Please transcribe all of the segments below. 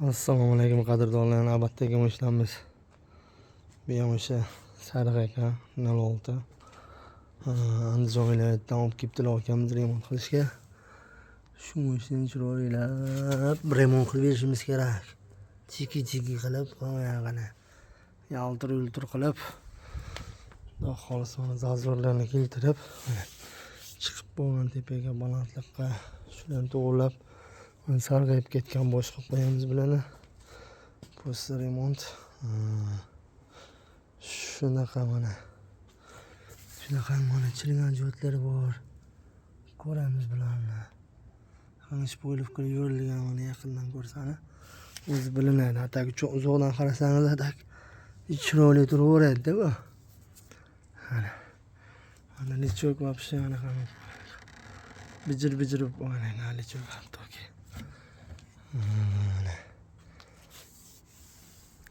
Assalomu alaykum, qadrdonlar. Navbatdagi mashinamiz bu ham o'sha sariq ekan, 06. Andijon viloyatidan olib kelibdilar akamiz remont qilishga. Shu mashinani chiroylab remont qilib berishimiz kerak. Chiki-chiki qilib, oyog'ini yaltir yultir qilib, xudo xohlasa mana zazorlarni keltirib, chiqib bo'lgan tepaga, balandlikqa shularni to'g'irlab, sarg'ayib ketgan bosh qilib qo'yamiz bularni. После remont shunaqa mana. Shunaqa mana chirigan joylar bor. Ko'ramiz bularni. Shpoilovka yo'rilgan, mana yaqindan ko'rsani o'zi bilinadi. Ataki uzoqdan qarasangiz atak chiroyli turaveradi-da bu. Mana. Mana лючок вообще anaqa bijir-bijir bo'lib qolgan лючок hattoki. Mana.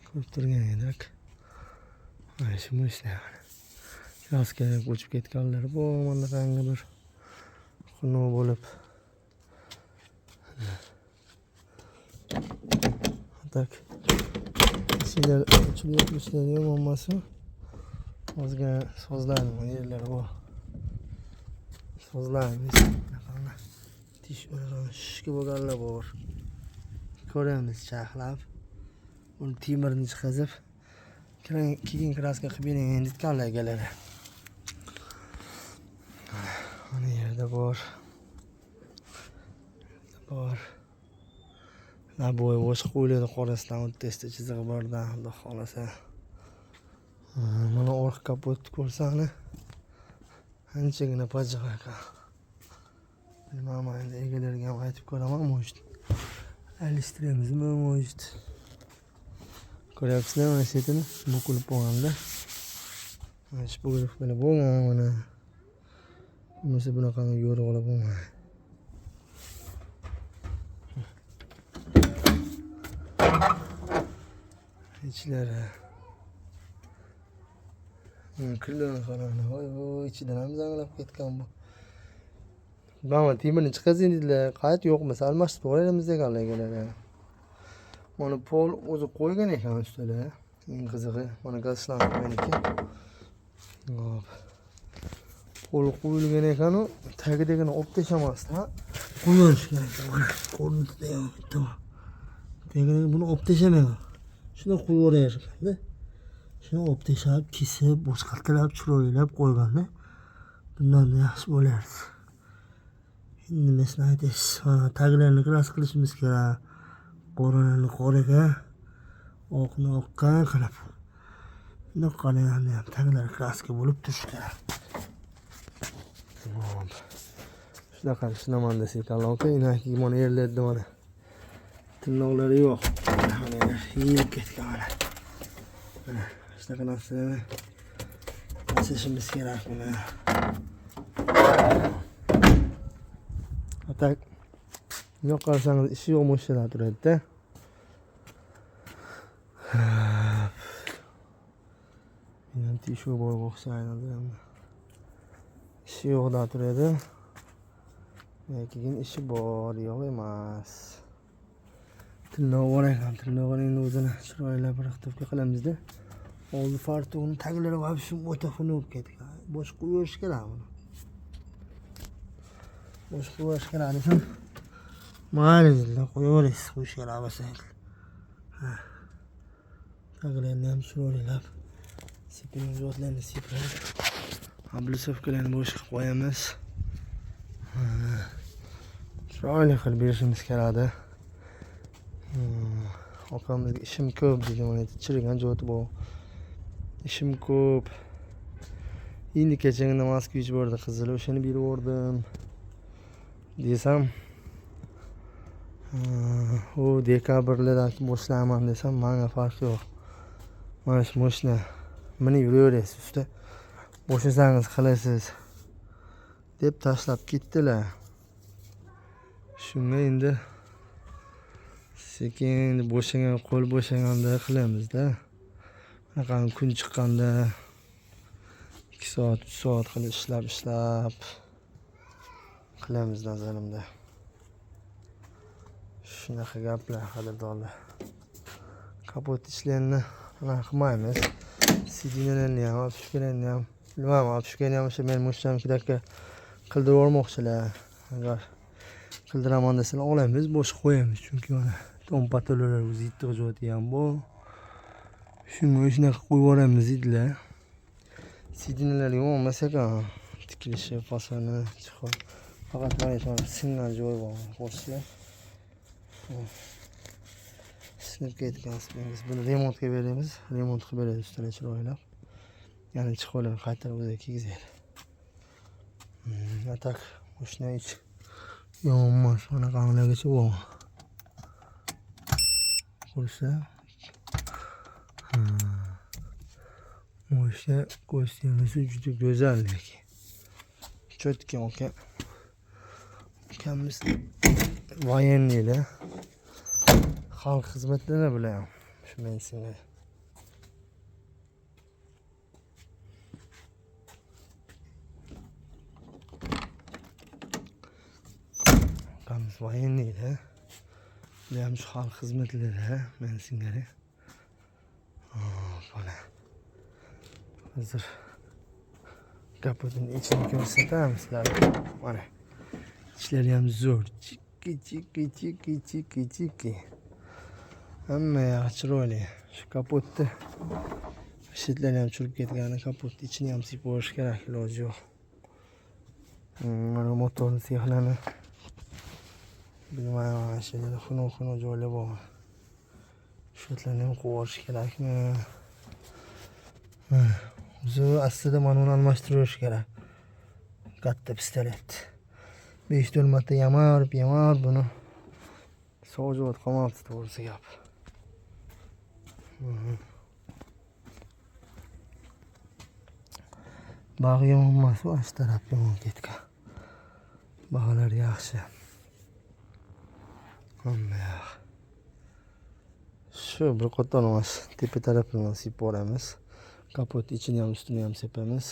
Ko'rib turgan edik. Mana shu mashina. Kraska o'chib ketganlari bu manaqangi bir xunuk bo'lib. Tak. Eshiklar ochilyapti, yomon emas. Ozgina sozlarni yerlari bor. Sozlarimiz tish shishki bo'lganlar bor. Ko'ramiz charxlab. Uni temirni chiqazib, keyin kraska qilib bering deyotganlar egalari. Mana yerda bor. Bor. Laboy boshqa qo'yiladi, qorasidan o'rtasida chizig'i bordan, xudo xohlasa. Mana orqa kapotni ko'rsani anchagina pajiq ekan. Bilmayman, endi egalariga ham aytib ko'raman, может alishtiramizmi, может. Ko'ryapsizlar mana shetini bukilib qolganda. Mana shu bukilib bo'lgan mana. Bo'lmasa bunaqangi yo'rg'alab bo'lmaydi. Ichlari. Kirlarni qarang, voy voy, ichidan ham zanglab ketgan bu. Mana temirni chiqazing dedilar, qayt yo'qmasa almashtirib yuboramiz deganlar egalari. Mana pol o'zi qo'ygan ekan ustida. Eng qizig'i mana gaz shlang meniki. Hop. Pol qo'yilgan ekan-u, tagidagini olib tashlamasdan qo'yishgan ekan. Ko'rinib bitta. Tagidagi buni olib tashlamagan. Shuni qo'yib yuborishganda. Shuni olib tashlab, kesib, boshqatirib, chiroylab qo'yganda bundan yaxshi bo'lardi. Endi nimasini aytasiz? Taglarini kraska qilishimiz kerak. Qoralarni qoraga, oqni oqqa qilib. Bundoq qaraganda ham taglari kraska bo'lib turishi kerak. Hop. Shunaqa ishlaman desak, aloqa inaki mana yerlarda mana tirnoqlari yo'q. Mana yeyilib ketgan mana. Mana shunaqa narsalarni yasashimiz kerak buni. Atak yo'q qarasangiz ishi yo'q mashinalar turadi-da. Menam teshuv borga o'xshaydi. Ishi yo'qda turadi. Keyin ishi bor, yo'q emas. Tirnoq bor ekan, tirnog'ini endi o'zini chiroylab rixtovka qilamizda. Oldi fartug'ini taglari вообще o'ta xunuk bo'lib ketgan. Bosh qo'yib kerak buni. Bosh qo'yish kerak desam, mayli dedilar, qo'yaverasiz, qo'yish kerak bo'lsa. Ha. Taglarini ham chiroylab sepib, sepib, oblisovkalarni bo'sh qilib qo'yamiz. Chiroyli qilib berishimiz kerakdi. Opamizga ishim ko'p deydi, mana chirigan joyi bor. Ishim ko'p. Endi kechagina Moskvich bordi qizil, o'shani berib yubordim. Desam, u dekabrda boshlayman desam, menga farqi yo'q. Mana shu mashina minib yuraverasiz, usta. Bo'shasangiz qilasiz deb tashlab ketdilar. Shunga endi sekin bo'shagan qo'l bo'shaganda qilamizda. Bunaqa kun chiqqanda 2 soat, 3 soat qilib ishlab qilamiz nazarimda. Shunaqa gaplar, qadrdonlar. Kapot ishlarini anaqa qilmaymiz. Sidinalarni ham, обшивкаlarni ham, bilmadim, обшивкani ham o'sha men mushamkidakka qildirib yubormoqchilar. Agar qildiraman desalar olamiz, boshqa qo'yamiz, chunki mana tom patololar o'zi yettiq joyda ham bor. Shunga shunaqa qo'yib yuboramiz dedilar. Sidinalar yomon emas ekan. Tikilishi, fasoni, chiqib. Faqat mana shu singan joyi bor, ko'rsizlar. Sinib ketgan spingiz. Buni remontga beramiz. Remont qilib beradi ustalar chiroylab. Ya'ni chiqib qaytarib o'ziga kiygizadi. A tak mashina ich yomon emas. Mana qanaqagacha bor. Ko'rsa. O'sha kostyumisi juda go'zal lekin. Cho'tki aka. Ukamiz военныйlar. Xalq xizmatlarni bilan shu men senga. Ukamiz военныйlar. Bular ham shu xalq xizmatlari men singari. Mana. Hozir kapotning ichini ko'rsatamiz sizlarga. Mana. İçleri ham zo'r. Chikki chikki chikki chikki chikki. Hamma yog'i chiroyli. Shu kapotni shetlari ham churib ketgani, kapotni ichini ham siypib olish kerak, iloji yo'q. Mana motorni sexlani bilmayman, mana shu yerda xunuk-xunuk joylar bor. Shu yerlarni ham qo'yib olish kerakmi? O'zi aslida mana uni almashtirish kerak. Katta pistolet. 5-4 marta yamarib, yamarib buni sovjot qolmabdi, to'g'risi gap. Bag'i yomon emas, u shu taraf yomon ketgan. Bag'lar yaxshi. Hamma yoq. Shu bir qator emas, tepa tarafini siypib yuboramiz. Kapot ichini ham, ustini ham sepamiz.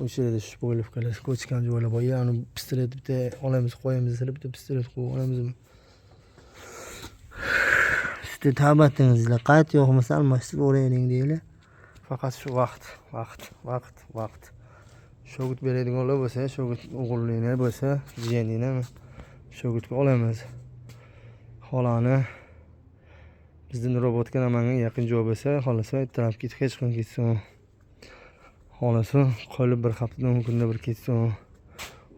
O'sha yerda shu bo'ylabkalar ko'chgan joylar bor. Ya'ni pistolet bitta olamiz, qo'yamiz, desalar bitta pistolet qo'yib olamizmi? Usti tavbatingizlar, qayt yo'qmasa almashtirib o'raylik deylar. Faqat shu vaqt, vaqt, vaqt, vaqt. Shogird beradiganlar bo'lsa, shogird o'g'illiklar bo'lsa, jiyaninglarmi? Shogirdga olamiz. Xolani bizning robotga Namanganga yaqin joy bo'lsa, xolasa ertalab ketib hech qachon ketsin. Xolasa qolib bir haftada 10 kunda bir ketsin.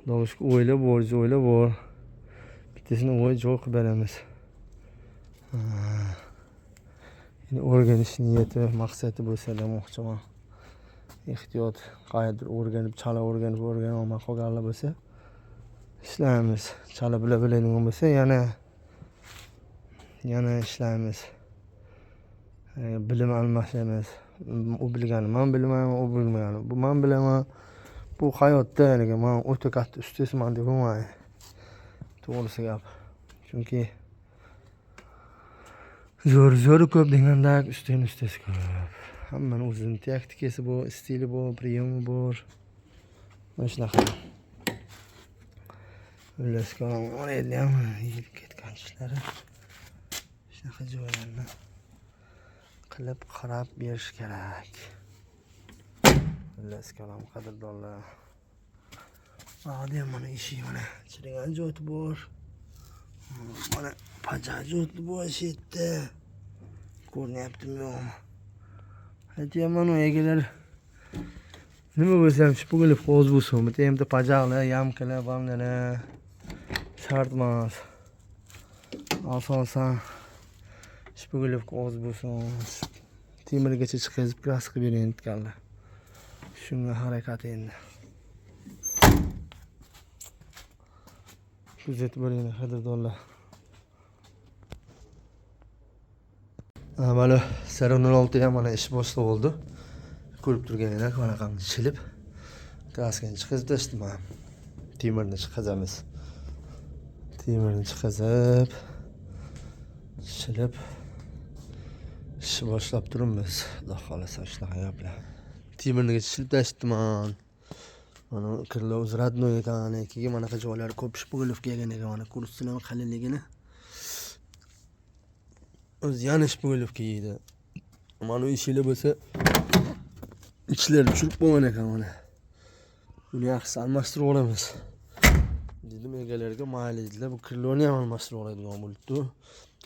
Xudoga shukur, o'ylab bor, joylab bor. Bittasini o'y joy qilib beramiz. Endi o'rganish niyati, maqsadi bo'lsa demoqchiman. Ehtiyot, qayerdir o'rganib, chala o'rganib, o'rgana olmay qolganlar bo'lsa ishlaymiz. Chala bila biladigan bo'lsa yana ishlaymiz. Bilim almashamiz. U bilgani men bilmayman, u bilmagani bu men bilaman. Bu hayotda haligi men o'ta katta ustasman deb bo'lmaydi. To'g'risi gap. Chunki zo'r zo'ri ko'p deganda ustin ustasi ko'p. Hammani o'zining taktikasi bor, stili bor, priyemi bor. Mana shunaqa. Xullas kalom, mana endi ham yeyilib ketgan tishlari. Shunaqa joylarni qilib qarab berish kerak. Xullas kalom, qadrdonlar. Hadi ham mana eshik mana chirigan joyi bor. Mana pajajot bor shu yerda. Ko'rinyaptimi yo'qmi? Aytyapman, u egalar nima bo'lsa ham shpugilib qo'z bo'lsin. Bitta ham pajaqlar, yamkalar, bamlar shart emas. Asosan shpugilib qo'z bo'lsin. Temirgacha chiqizib kraska qilib bering aytganlar. Shunga harakat endi. Kuzatib boringlar, qadrdonlar. Mana Sariq 06 ham mana ish boshliq bo'ldi. Ko'rib turganinglar mana qanday chilib kraskani chiqizib tashladim. Mana temirni chiqazamiz. Temirni chiqazib, chilib ish boshlab turibmiz. Xudo xohlasa shunaqa gaplar. Temirni chilib tashladim. Mana kirlar o'zi родной ekan, keyin manaqa joylari ko'p shpugilov kelgan ekan. Mana ko'rsizlar qalinligini. O'zi yana shpaglovka yeydi. Mana u eshiklar bo'lsa ichlari tushirib qo'ygan ekan mana. Buni yaxshisi almashtirib olamiz. Dedim egalariga, mayli dedilar. Bu krылoni ham almashtirib oladigan bo'libdi.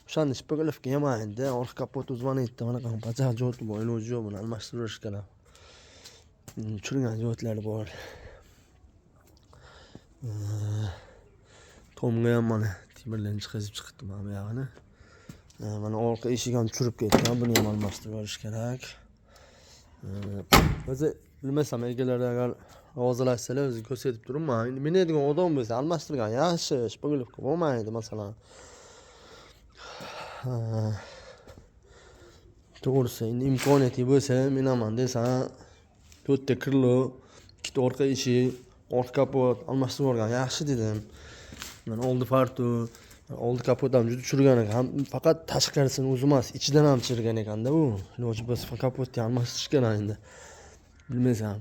O'shanda shpaglovka yemaydi. Orqa kapot o'zi mana yerda mana pachaq jo'ti bor, iloji yo'q, buni almashtirish kerak. Tushirgan jo'tlari bor. Tomga ham mana temirlarni chiqazib chiqdi mana bu yog'ini. Mana orqa eshik ham tushirib ketgan, buni ham almashtirib olish kerak. O'zi bilmasam egalari agar rozilashsalar o'zi ko'rsatib turibman. Endi minadigan odam bo'lsa almashtirgan yaxshi, shpaglovka bo'lmaydi masalan. To'g'risi endi imkoniyati bo'lsa minaman desam, 4 ta krilo, 2 ta orqa eshik, orqa kapot almashtirib yuborgan yaxshi dedim. Mana oldi fartu, oldi kapot ham juda chirigan ekan. Faqat tashqarisini o'zi emas, ichidan ham chirigan ekanda u. Iloji bo'lsa kapotni almashtirish kerak endi. Bilmasam,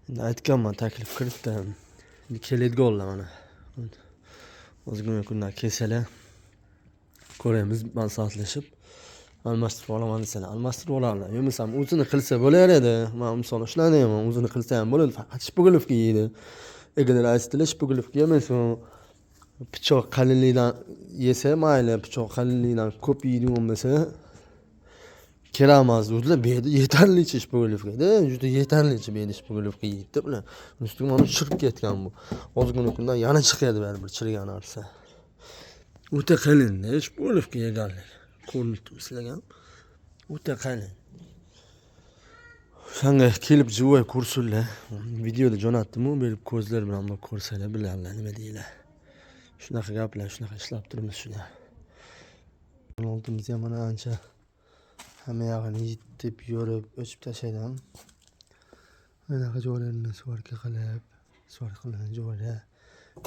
endi aytganman, taklif kiritdim. Endi keladiganlar mana. Ozgina kundan kelsalar ko'ramiz, maslahatlashib almashtirib olaman desalar almashtirib olarlar. Yo'qmasam o'zini qilsa bo'lar edi. Men misol shularni ham o'zini qilsa ham bo'ladi, faqat shpaglovka yeydi. Egalar aytdilar, shpaglovka yemasin. Pichoq qalinlikdan yesa mayli, pichoq qalinlikdan ko'p yeydigan bo'lsa kerak emas dedilar. Bu yerda yetarlicha shpaglovkada, juda yetarlicha bu yerda shpaglovka yeydi bular. Ustiga mana chirib ketgan bu. Ozgina kundan yana chiqadi baribir chirigan narsa. O'ta qalin-da shpaglovka yeganlik. Ko'rinib turibdi sizlarga ham. O'ta qalin. O'shanga kelib jivoy ko'rsinlar. Videoda jo'natdim-u, berib ko'zlar bilan bundoq ko'rsalar bilarlar nima deylar. Shunaqa gaplar, shunaqa ishlab turibmiz shuni. Oltimiz ham mana ancha hamma yog'ini yetib, yorib, o'chib tashladim. Bunaqa joylarini svarka qilib, svarka qilingan joylar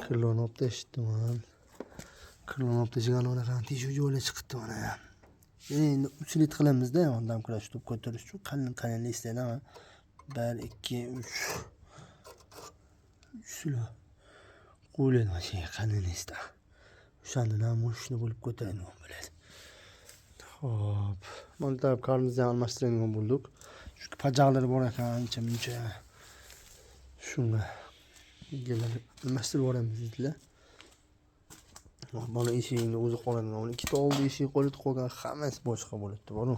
kirloni olib tashlabdim ham. Kirloni olib tashlagan unaqa teshuv joylar chiqibdi mana. Endi usilit qilamizda, yordam kurash tutib ko'tarish uchun qalin-qalin listlardan 1 2 3 3 qo'yiladi mana shu qalin lista. O'shandan ham shuni bo'lib ko'taradigan bo'ladi. Xo'p, mana taraf karimizni ham almashtiradigan bo'ldik. Chunki pajaqlari bor ekan ancha muncha. Shunga almashtirib yuboramiz dedilar. Mana eshigini o'zi qoladigan, uni ikkita oldi eshigi qo'lida qolgan, hammasi boshqa bo'libdi, boru.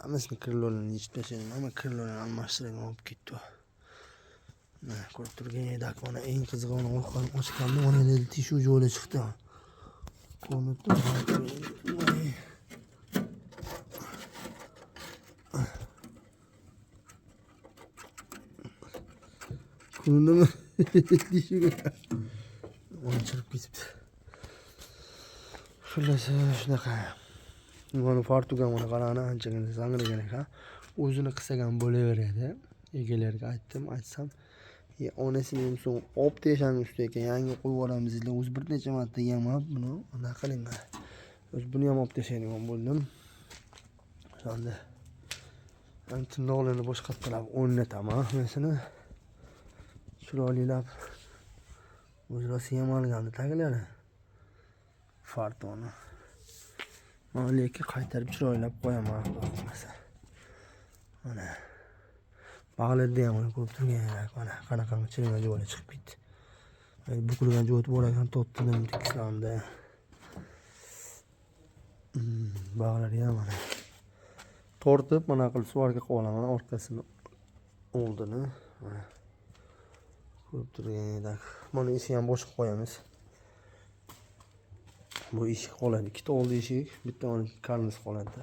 Hammasini kirlolarini yechib tashladim, hamma kirlolarini almashtiradigan bo'lib ketdi. Mana ko'rib turgan mana eng qizig'i uni orqani ochganda mana endi teshuv joylar chiqdi. Ko'rinib turibdi. Ko'rindimi? Teshuvga. Uni chirib ketibdi. Xullas shunaqa. Mana fartuga mana qarani anchagina zanglagan ekan. O'zini qilsak ham bo'laveradi. Egalariga aytdim, aytsam, onasini ham so'ng olib tashlang ustiga yangi qo'yib yuboramiz dedilar. O'zi bir necha marta yamab buni anaqa qilingan. O'zi buni ham olib tashlaydigan bo'ldim. O'shanda tirnoqlarini boshqattalab o'rnataman hammasini. Chiroylilab o'zi rosa yamalgandi taglari. Fartoni. Mana lekin qaytarib chiroylab qo'yaman, xudo xohlasa. Mana bag'larda ham mana ko'rib turganlar, mana qanaqa chiroyli joylar chiqib ketdi. Bukilgan joyi bor ekan, tortdim tekislandi. Bag'lari ham mana tortib mana qilib suvarga qilib olaman orqasini, oldini mana ko'rib turganlar. Mana eshik ham boshqa qo'yamiz. Bu eshik qoladi, ikkita oldi eshik, bitta mana karniz qoladi.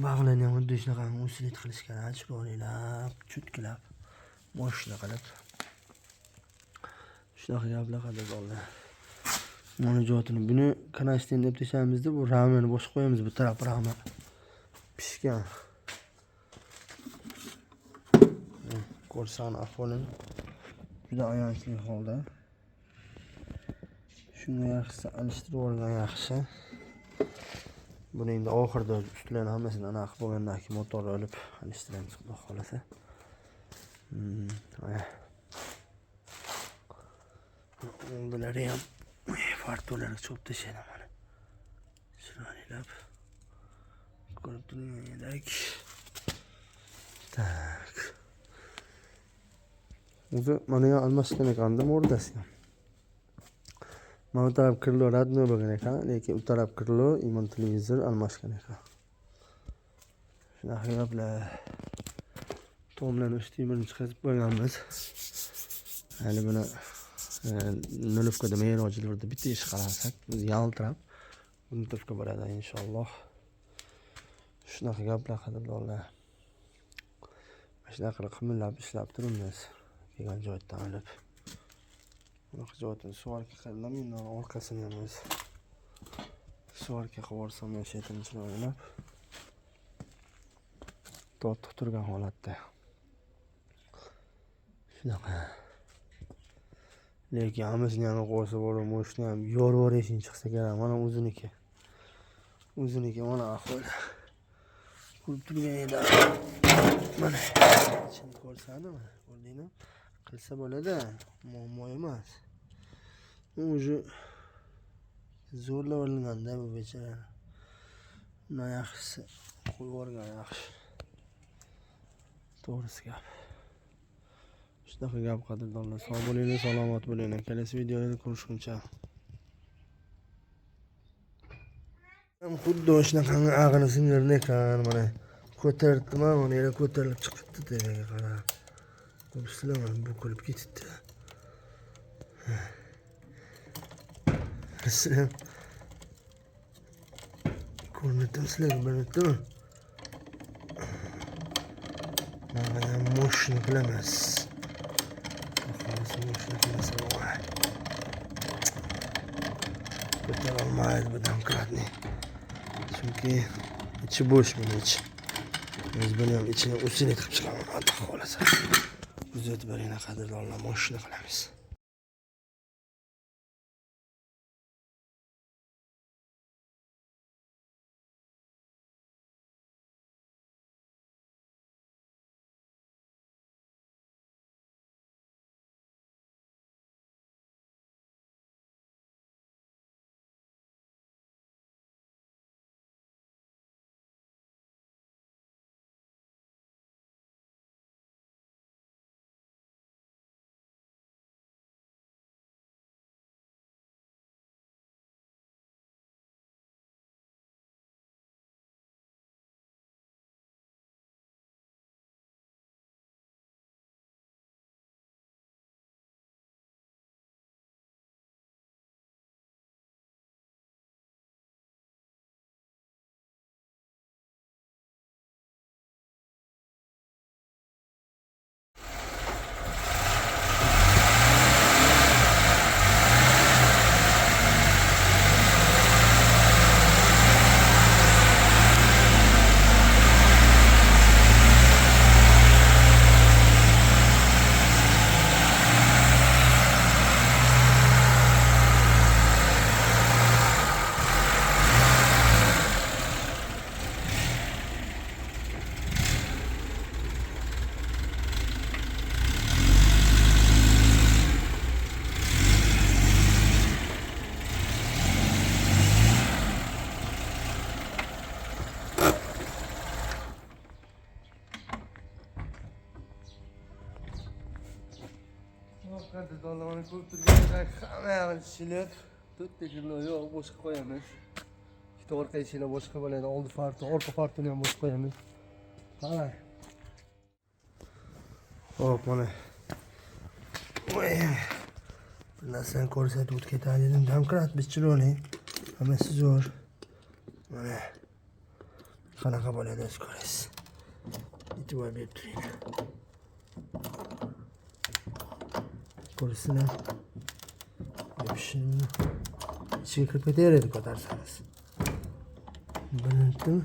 Bag'larni ham xuddi shunaqa usilit qilish kerak, chiroylilab, chutkilab, moshina qilib. Shunaqa gaplar qadrdonlar. Mana jotini buni kanashtin deb tashlaymiz-da, bu ramani boshqa qo'yamiz, bu taraf rama pishgan. Ko'rsan ahvolini juda ayanchli holda. Shunga yaxshisi alishtirib yuborgan yaxshi. Buni endi oxirida ustlarni hammasini anaqa qilib bo'lgandan keyin motorni olib alishtiramiz, xudo xohlasa. Oldilari ham Fartolarni chopib tashlaydi mana. Chiroylab ko'rib turgandek. Tak. O'zi mana ham almashgan ekanda mordasi ham. Mana bu taraf kirlo родной bo'lgan ekan, lekin u taraf kirlo imon televizor almashgan ekan. Shunaqa gaplar. Tomlarni uch temirni chiqarib qo'yganmiz. Hali buni nolivkada merojlarda bitta ish qarasak, biz yaltirab buntovka bo'ladi inshaalloh. Shunaqa gaplar qadrdonlar. Mana shunaqa qilib qimillab ishlab turibmiz. Kelgan joydan olib. Bunaqa joydan suvarka qildim, endi orqasini ham o'zi suvarka qilib yuborsam yashaytin chiroylab. Tortib turgan holatda. Shunaqa. Lekin hammasini ham qo'ysa bo'ladi, moshina ham yorib yuborishing chiqsa kerak. Mana o'ziniki. O'ziniki mana ahvol. Ko'rib turgan edi. Mana ichini ko'rsani mana ko'rdingmi? Qilsa bo'ladi, muammo emas. U уже zo'rlab olinganda bu bechora. Undan yaxshisi qo'yib yuborgan yaxshi. To'g'risi gap. Shunaqa gap qadrdonlar. Sog' bo'linglar, salomat bo'linglar. Kelasi videolarda ko'rishguncha. Xuddi shunaqangi ag'ini singirni ekan mana ko'tardim, mana yana ko'tarilib chiqibdi tepaga qarab. Ko'ribsizlar, mana bukilib ketibdi. Sizlar ko'rinibdimi sizlarga, bilinibdimi? Mana ham moshina qilamiz. Xolos moshina qilmasa bo'lmaydi. Ko'tara olmaydi bu domkratni. Chunki ichi bo'sh buni ichi. Biz buni ham ichini usilik qilib chiqaman, Alloh xohlasa. Kuzatib beringlar qadrdonlar, moshina qilamiz. Qadrdonlar, ko'rib turganingizdek hamma yog'ini shilib, to'rtta kirlo yo'q, bo'sh qilib qo'yamiz. Ikkita orqa eshiklar boshqa bo'ladi, oldi farti, orqa fartini ham bo'sh qo'yamiz. Qara. Xo'p, mana. Bir narsani ko'rsatib o'tib ketay dedim. Domkrat biz chiroyli. Hammasi zo'r. Mana. Qanaqa bo'ladi o'zi ko'rasiz. E'tibor berib turing. Ko'rasizlar. Shuni ichiga kirib ketaveradi ko'tarsangiz. Bilinibdimi?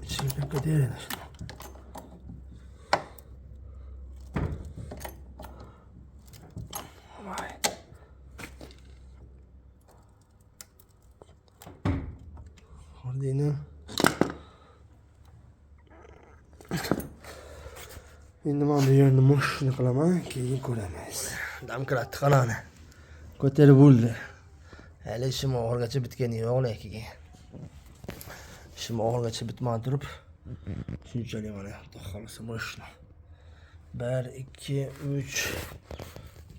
Ichiga kirib ketaveradi. Voy. Ko'rdingmi? Endi mana bu yerni мощный qilaman, keyin ko'ramiz. Домкрат ni qarani. Ko'tarib bo'ldi. Hali ishim oxirigacha bitgani yo'q lekin. Ishim oxirigacha bitmay turib, shunchalik mana, xudo xohlasa, мощный. 1 2 3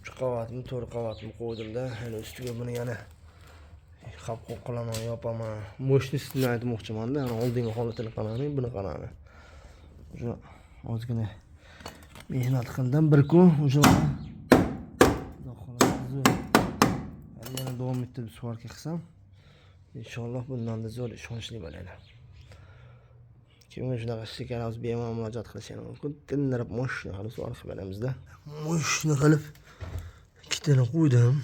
3 qavatmi, 4 qavatmi qo'ydimda, hali ustiga buni yana qop qilaman, yopaman. Мощность ini aytmoqchimanda, ana oldingi holatini qarang, buni qarang. O'sha ozgina mehnat qildim bir kun, o'sha mana, xudo xohlasa, zo'r. Hali yana davom ettirib сварка qilsam, inshaalloh bundan-da zo'r, ishonchli bo'ladi. Kimga shunaqa ishlayotganimiz, bemalol murojaat qilishi mumkin. Tindirib, мощный qilib сварка qilib beramizda. Мощный qilib ikkitani qo'ydim.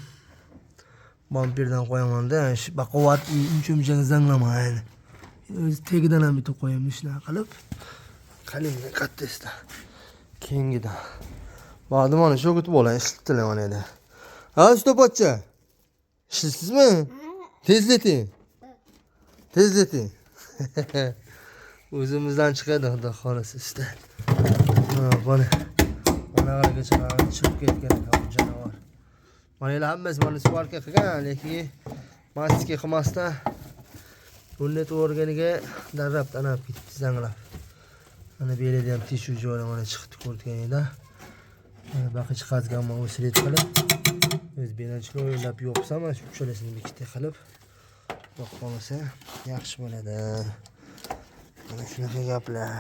Bamperdan qo'yamanda, baquvvat, uncha muncha zanglamaydi. O'zi tagidan ham bitta qo'yamiz shunaqa qilib. Qalin, kattasidan. Keyingidan. Ba'di mana shu kutib olay, ishlatdilar mana edi. Ha, usta. Ishlaysizmi? Tezlating. Tezlating. O'zimizdan chiqadi, xudo xohlasa, usta. Ha, mana. Mana qaragacha chiqib ketgan ekan bu jonivor. Mana ular hammasi mana сварка qilgan, lekin maska qilmasdan o'rnatib yuborganiga darrab tanab ketibdi zanglab. Mana bu yerda ham teshuv joyi mana chiqdi, ko'rganingda. Mana baqa chiqazganman усилить qilib. O'z bilan chiroylab yopsam, mana shu uchalasini ikkita qilib, xudo xohlasa, yaxshi bo'ladi. Mana shunaqa gaplar.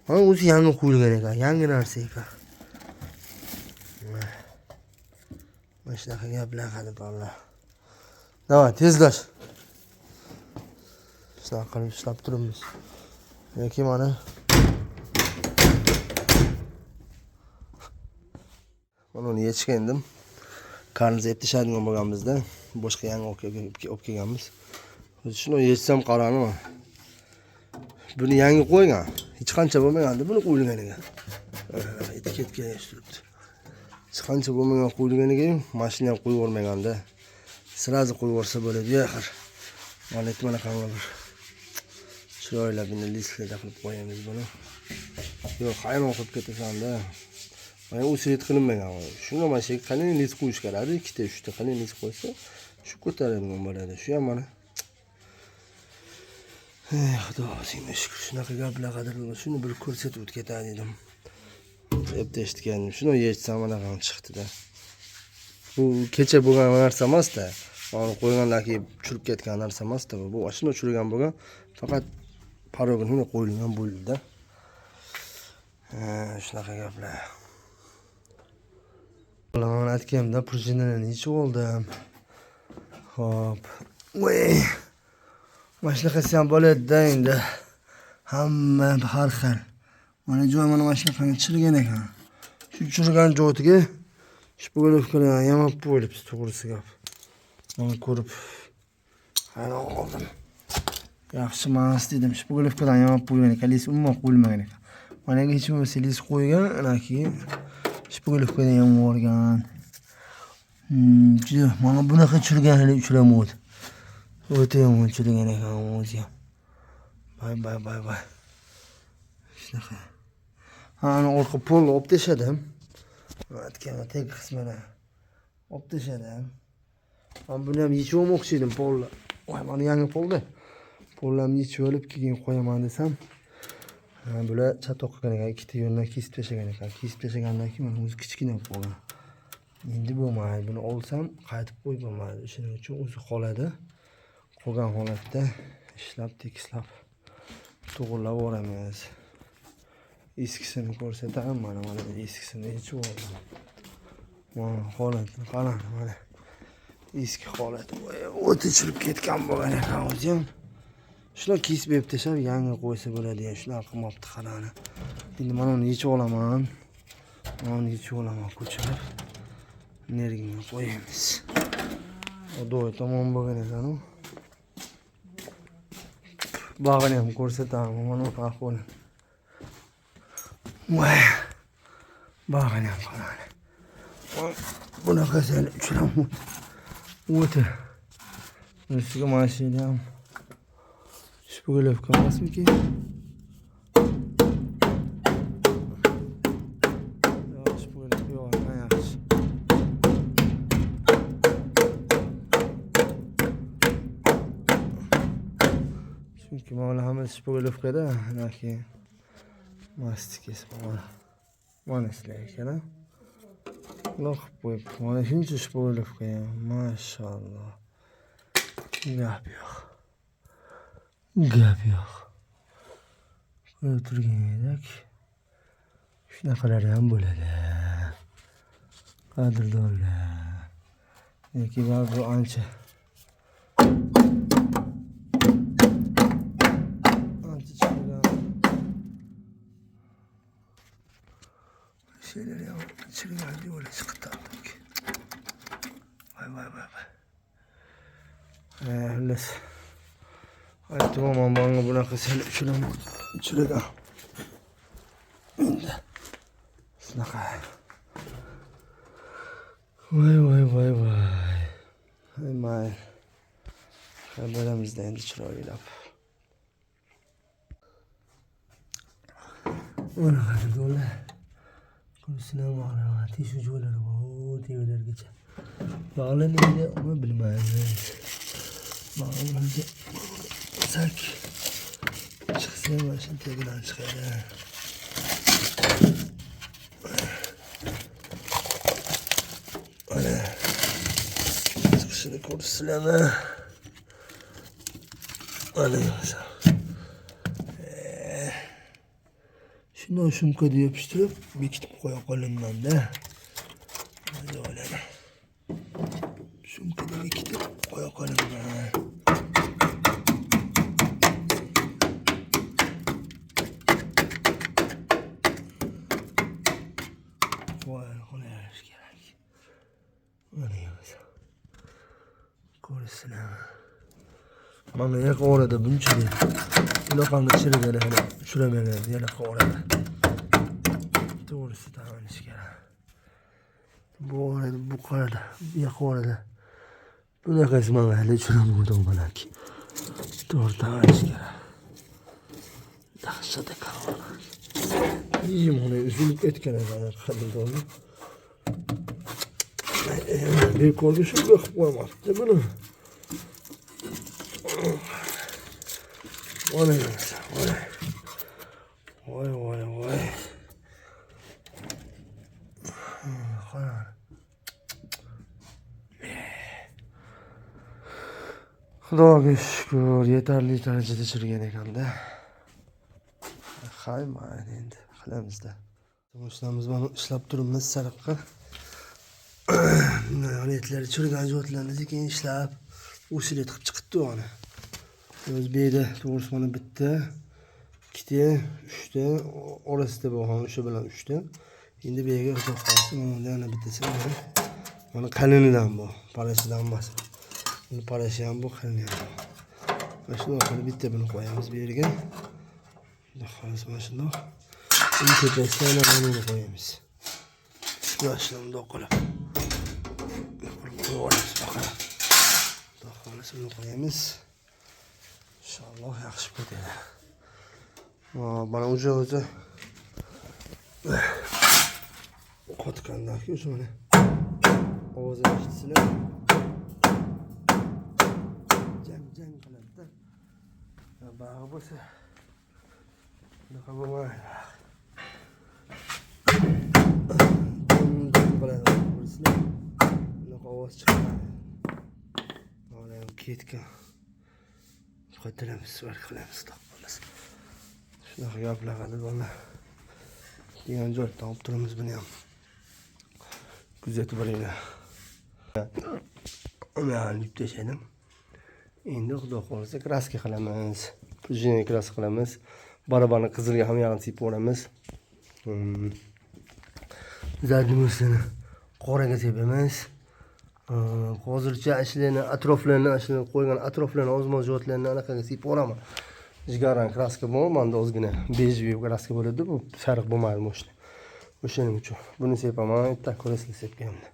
Mana o'zi yangi qo'yilgan ekan, yangi narsa ekan. Mana shunaqa gaplar, qadrdonlar. Давай, tezlash. Shunaqa qilib ishlab turibmiz. Yoki mana uni yechgan edim. Karniz ep tashlaydigan bo'lganmizda, boshqa yangi olib kelganmiz. O'zi shuni yechsam, qarani. Buni yangi qo'ygan. Hech qancha bo'lmaganda buni qo'yilgan ekan. Etiketka turibdi. Hech qancha bo'lmagan qo'yilgan ekan, mashina ham qo'yib yubormaganda. Сразу qo'yib yuborsa bo'ladi axir. Mana mana qanaqa bir chiroylab endi listlarda qilib qo'yamiz buni. Yo'q, hayron qilib ketasan-da. Mana усилить qilinmagan. Shunga mana shu qalin list qo'yish kerak, ikkita, uchta qalin list qo'ysa, shu ko'taradigan bo'ladi. Shu ham mana. Ey Xudo, senga shukur, shunaqa gaplar, qadrli. Shuni bir ko'rsatib o'tib ketay dedim. Erta eshitgandim. Shuni yechsam, mana chiqdi-da. Bu kecha bo'lgan narsa emas-da. Mana qo'ygandan keyin tushirib ketgan narsa emas-da bu. Bu shuni tushirgan bo'lgan. Faqat порог ini qo'yilgan bo'ldi-da. Shunaqa gaplar. Mana aytganimda prujinalarni yechib oldim. Xo'p. Voy. Mana shunaqasi ham bo'ladi-da endi. Hamma har xil. Mana joy mana shunaqa chirigan ekan. Shu chirigan joyiga шпаклёвка lar yamab qo'yilibdi, to'g'risi gap. Mana ko'rib hayron qoldim. Yaxshi emas dedim. Шпаклёвка dan yamab qo'ygan ekan, лист umuman qo'yilmagan ekan. Mana hech bo'lmasa лист qo'ygan, ana keyin шпаклёвка dan yamab yuborgan. Juda mana bunaqa chirigan hali uchramadi. O'ta yomon chirigan ekan o'zi ham. Bay bay bay bay. Shunaqa. Ha, ana orqa polni olib tashladim. Aytganman, tag qismini olib tashladim. Man buni ham yechib olmoqchi edim polni. Voy, mana yangi polda. Polni ham yechib olib keyin qo'yaman desam, ha, bular chatoq qilgan ekan, ikkita yo'ldan kesib tashlagan ekan. Kesib tashlagandan keyin mana o'zi kichkina bo'lib qolgan. Endi bo'lmaydi. Buni olsam qaytib qo'yib bo'lmaydi. Shuning uchun o'zi qoladi. Qolgan holatda ishlab, tekislab, to'g'irlab yuboramiz. Eskisini ko'rsataman, mana eskisini yechib oldim. Mana holatini qarang, mana eski holati. Voy, o'ta chirib ketgan bo'lgan ekan o'zi ham. Shular kesib berib tashlab yangi qo'ysa bo'ladi ya, shunaqa qilmabdi, qarani. Endi mana uni yechib olaman. Mana uni yechib olaman, ko'chirib. Nergini qo'yamiz. Odoy tomon bo'lgan ekan u. Bag'ini ham ko'rsataman, mana bu ahvoli. Voy. Bag'ini ham qarang. Bunaqasi hali uchramadi. O'ta. Ustiga mashina ham шпаклёвка emasmikin? Chunki mana hammasi shpaglovkada, keyin mastikasi mana. Mana sizlar ekan. Bundoq qilib qo'yib, mana shuncha shpaglovka ham, mashalloh. Gap yo'q. Gap yo'q. Ko'rib turganingizdek, shunaqalar ham bo'ladi. Qadrdonlar. Lekin bu ancha chiqgan. Şeyler ya, chirigan yo'li chiqdi. Voy voy voy voy. Xullas. Aytdim, manga bunaqa sel chirigan. Endi shunaqa. Voy voy voy voy. Hay mayli. Bo'lamizda endi chiroylab. Mana qadrdonlar. Ko'rsinlar mana teshuv joylari bor, tevalargacha. Bog'lanmaydi, uni bilmaymiz. Bog'lansa sak chiqsa mana shu tagidan chiqadi. Mana chiqishini ko'rsizlarmi? Mana shunday shumkada yopishtirib bekitib qo'ya qolinmanda. Joylarni shumkada bekitib qo'ya qolinman. Qo'yaverish kerak. Mana ko'rasizlarmi? Mana yaqin orada bunchalik bunaqangi chirigani hali uchramagan yaqin orada. To'g'risi ta'minlash kerak. Bu orada, bu qorada, bu yaqin orada bunaqasi mana hali uchramagan balki. To'g'ri ta'minlash kerak. Dahshat ekan. Mana uzilib ketgan ekan qadrdonlar. Bekorga shunga qilib qo'ymabdi buni. Voy voy voy voy. Qara. Xudoga shukur, yetarli darajada chirigan ekanda. Hay mayli endi qilamizda. Mashinamiz mana ishlab turibmiz sariqqa. Etlar chirigan joylarni sekin ishlab, usilet qilib chiqibdi uni. O'z bu yerda to'g'risi mana bitta, ikkita, uchta, orasida bo'lgan o'sha bilan uchta. Endi bu yerga xudo xohlasa mana yana bittasi bor. Mana qalinidan bu, parasidan emas. Buni parasi ham bu, qalini ham bu. Mana shunday qilib bitta buni qo'yamiz bu yerga. Xudo xohlasa mana shundoq. Uni tepasiga yana mana buni qo'yamiz. Mana shundoq qilib. Qo'yamiz baqa. Xudo xohlasa buni qo'yamiz. İnşallah yaxshi ketadi. Mana o'zi o'zi qotgandan keyin o'sha mana ovozini eshitsizlar. Jang jang qiladi-da. Bag'i bo'lsa bunaqa bo'lmaydi. Jang qiladi, ko'rasizlar. Bunaqa ovoz chiqadi. Mana ham ketgan. Qaytaramiz, svarka qilamiz, xudo xohlasa. Shunaqa gaplar qadrdonlar. Degan joydan olib turamiz buni ham. Kuzatib boringlar. Mana yeb tashladim. Endi xudo xohlasa kraska qilamiz. Prujina kraska qilamiz. Barabarni qizilga ham yog'ini sepib yuboramiz. Zadnimisini qoraga sepamiz. Hozircha ishlarni atroflarini, ishlarni qo'ygan atroflarini ozmoz jotlarni anaqaga sepib yuboraman. Jigarrang kraska bor, menda ozgina bejviy kraska bo'ladi, bu sariq bo'lmaydi moshina. O'shaning uchun buni sepaman, erta ko'rasizlar sepganimda.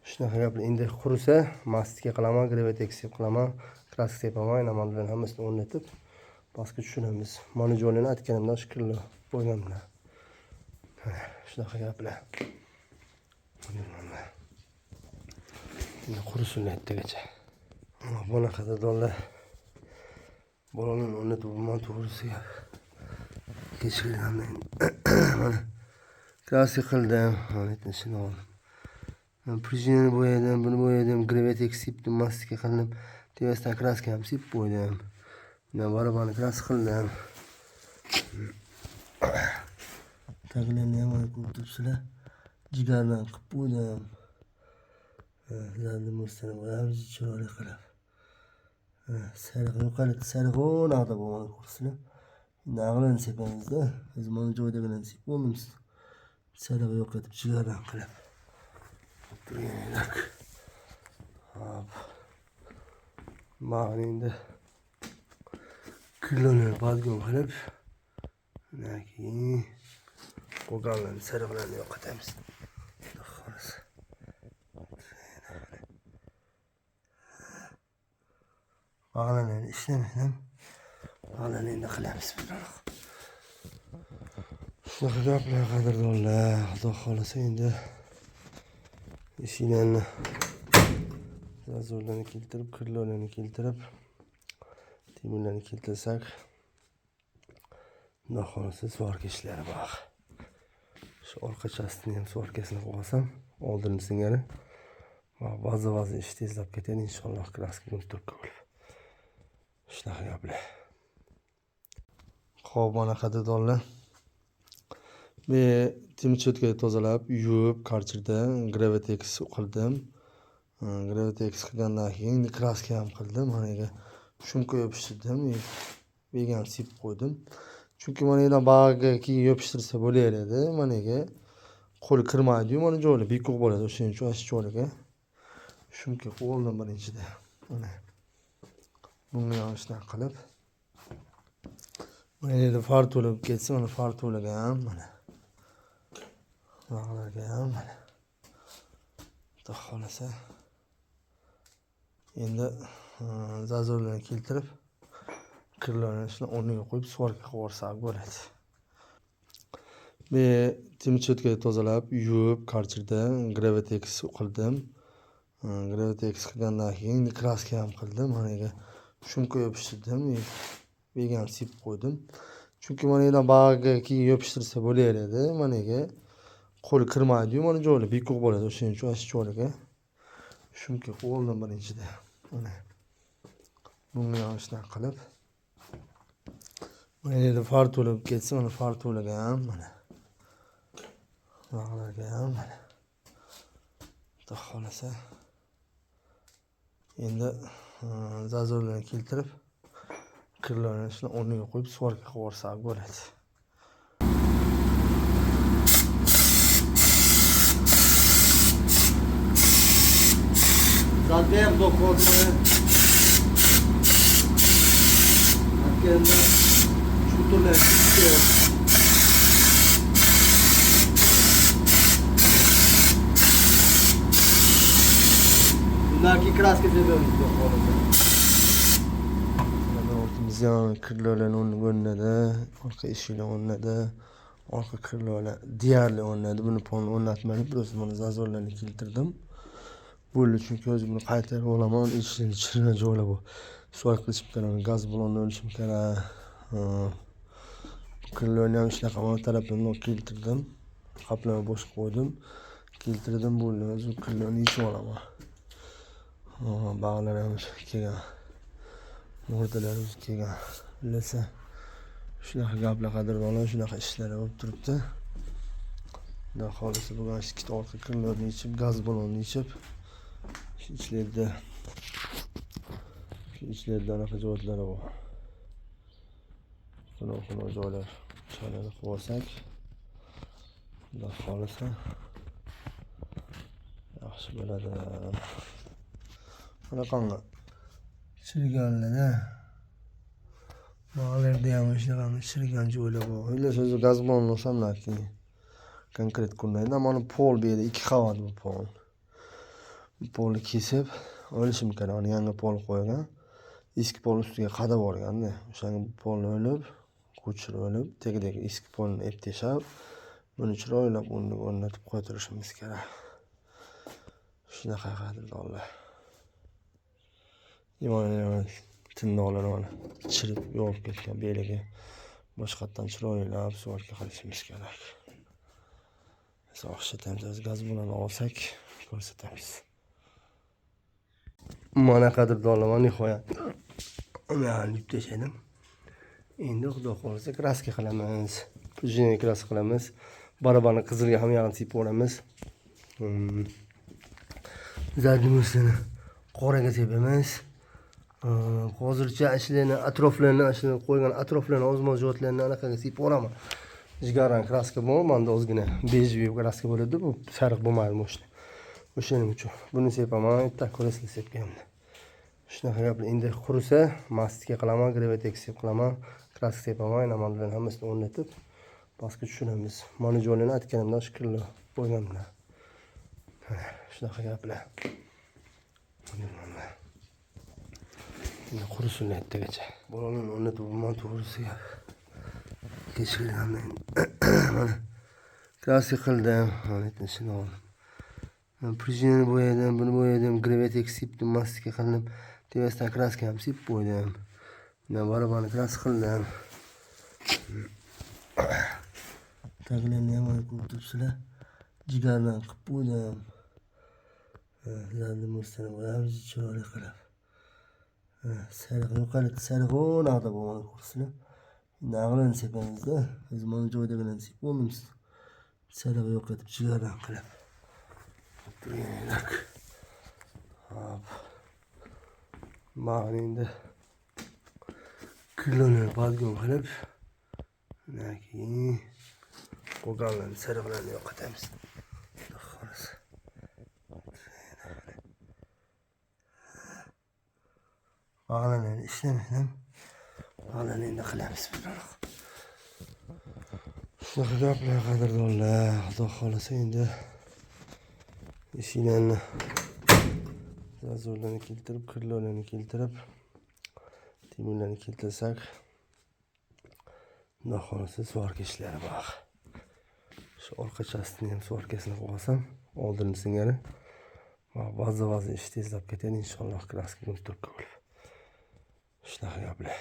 Shunaqa gaplar. Endi qurisa mastika qilaman, gravitex sep qilaman, kraska sepaman, yana bilan hammasini o'rnatib pastga tushiramiz. Mana joylarni aytganimdan shukrlar qo'yganimdan. Shunaqa gaplar. Endi qurisin ertagacha. Mana bunaqa qadrdonlar. Bolalarni o'rnatib bo'lmadi to'g'risi gap. Kechirgandan mana kraska qildim. Mana shuni oldim. Prujinani bo'yadim, buni bo'yadim, gravetex sepdim, mastika qildim. Tepasidan kraska ham sepib qo'ydim. Bundan barabani kraska qildim. Taglarni ham ko'rib turibsizlar. Jigardan qilib qo'ydim. Zalni mustini bo'yab, chiroyli qilib. Sariq yo'qolib, sariq o'naqda bo'lmadi ko'rsizlar. Nag'lini sepamizda, biz mana joydagilarni sepib olamiz. Sariq yo'qotib jigardan qilib. Turgan edik. Hop. Mana endi kirlarni podgon qilib, undan keyin qolganlarni sariqlarni yo'qotamiz. Xudo xohlasa. Bag'larni ishlamadim. Bag'larni endi qilamiz. Shunaqa gaplar qadrdonlar. Xudo xohlasa endi eshiklarni zazorlarni keltirib, kirlarni keltirib, temirlarni keltirsak, xudo xohlasa svarka ishlari bor. Shu orqa chastini ham svarkasini qilib olsam, oldin singari ba'zi ish tezlab ketadi inshaalloh, kraska gruntовка bo'lib. Shunaqa gaplar. Xo'p, mana qadrdonlar. Men temir cho'tkani tozalab, yuvib, karchirda Gravitex qildim. Gravitex qilgandan keyin kraska ham qildim. Mana shumka yopishtirdim, vegan sepib qo'ydim. Chunki mana yerdan bag'ga keyin yopishtirsa bo'laveradi. Mana yerga qo'l kirmaydi-yu, mana joyli bekuq bo'ladi. O'shaning uchun shu joyga shumka qo'ydim birinchida. Mana bunga ham shunaqa qilib. Mana yerda fartula bo'lib ketsa, mana fartulaga ham mana. Bag'larga ham mana. Xudo xohlasa endi zazorlarni keltirib, kirlarni shuni o'rniga qo'yib, svarka qilib yuborsak bo'ladi. Men temir cho'tkani tozalab, yuvib, karchirda Gravitex qildim. Gravitex qilgandan keyin kraska ham qildim. Mana yerga shumka yopishtirdim, vegan sepib qo'ydim. Chunki mana yerdan bag'ga keyin yopishtirsa bo'laveradi. Mana yerga qo'l kirmaydi-yu, mana joyli bekuq bo'ladi. O'shaning uchun shu joyga shumka qo'ydim birinchida. Mana bunga ham shunaqa qilib. Mana yerda fartula bo'lib ketsa, mana fartulaga ham mana. Bag'larga ham mana. Xudo xohlasa endi zazorlarni keltirib, kirlarni shuni o'rniga qo'yib, svarka qilib yuborsak bo'ladi. Zaten dokunmayı hakkında şuturlar çıkıyor. Bunlarki kraska seviyoruz ortamızda kirlarni o'rnadi, orqa eshiklar o'rnadi, orqa kirlarni deyarli o'rnadi. Buni polni o'rnatmadim, просто mana zazorlarni keltirdim. Bo'ldi, chunki o'zim buni qaytarib olaman. Eshiklarni ichini joylab bu suv qilishim kerak, gaz ballonni olishim kerak. Kirlarni ham shunaqa mana tarafdan keltirdim. Qaplama bo'sh qo'ydim. Keltirdim, bo'ldi. O'zim kirlarni yechib olaman. Bag'lar ham kelgan. Murdalar o'zi kelgan. Bilsa shunaqa gaplar qadrdonlar, shunaqa ishlar bo'lib turibdi. Xudo xohlasa bugun ikkita orqa kirlarni yechib, gaz ballonni yechib, shu ichlarida anaqa joylari bor. Xuno joylar chalani qilib olsak, Xudo xohlasa yaxshi bo'ladi. Mana qanday chiriganlar-da. Bag'larda ham shunaqa chirigan joylar bor. Xullas o'zi gaz ballonni olsam keyin konkret ko'rinadi. Mana pol bu yerda 2 qavat bu pol. Bu polni kesib olishim kerak. Mana yangi pol qo'ygan. Eski pol ustiga qadab olganda, o'shanga polni olib, ko'chirib olib, tagidagi eski polni ep teshab, buni chiroylab o'rniga o'rnatib qo'ydirishimiz kerak. Shunaqa qadrdonlar. Imon Tirnoqlari mana chirib yo'qolib ketgan. Beliga boshqatdan chiroylab svarka qilishimiz kerak. O'xshatamiz, gaz bilan olsak ko'rsatamiz. Mana qadrdonlar, nihoyat mana yub tashladim. Endi xudo xohlasa kraska qilamiz. Prujina kraska qilamiz. Barabarni qizilga ham yag'ini sepib olamiz. Zadnimisini qoraga sepamiz. Hozircha ishlarni atroflarini, shuni qo'ygan atroflarini ozmoz jotlarni anaqaga sepib olaman. Jigarrang kraska bor, menda ozgina bejviy kraska bo'ladi, bu sariq bo'lmaydi moshina. O'shaning uchun buni sepaman, erta ko'rasizlar sepganimda. Shunaqa gaplar. Endi qurisa mastika qilaman, gravitex sep qilaman, kraska sepaman, yana mana bularni hammasini o'rnatib pastga tushiramiz. Mana joylarni aytganimdan shukr qo'yganimda. Shunaqa gaplar. Endi qurisin ertagacha. Bolalarni o'rnatib bo'lman, to'g'risi gap. Kech kelgandan mana kraska qildim, mana shuni oldim. Prujinani bo'yadim, buni bo'yadim, gravitex sepdim, mastika qildim, tepasidan kraska ham sepib qo'ydim. Bundan barabani kraska qildim. Taglarni ham mana ko'rib turibsizlar. Jigardan qilib qo'ydim. Zadni bo'yamiz chiroyli qilib. Sariq yo'qoladi, sariq o'naqda bo'ladi ko'rsizlar. Nag'lini sepamizda, biz mana joydagilarni sepib olamiz. Sariq yo'qotib jigardan qilib. Hop. Mana endi kiloni podgom qilib, undan keyin qolganlarni sariqlarni yo'qotamiz. Xolos. Bag'larni ishlamadim. Bag'larni endi qilamiz biroq. Shunaqa gaplar qadrdonlar, Xudo xolasa endi eshiklarni zazorlarni keltirib, kirlarni keltirib, temirlarni keltirsak, Xudo xolasa svarka ishlari bor. Shu orqa chastini ham svarkasini qilib olsam, oldin singari ba'zi ish tezlab ketadi inshaalloh, kraska gruntrovka bo'lib. Shunaqa gaplar.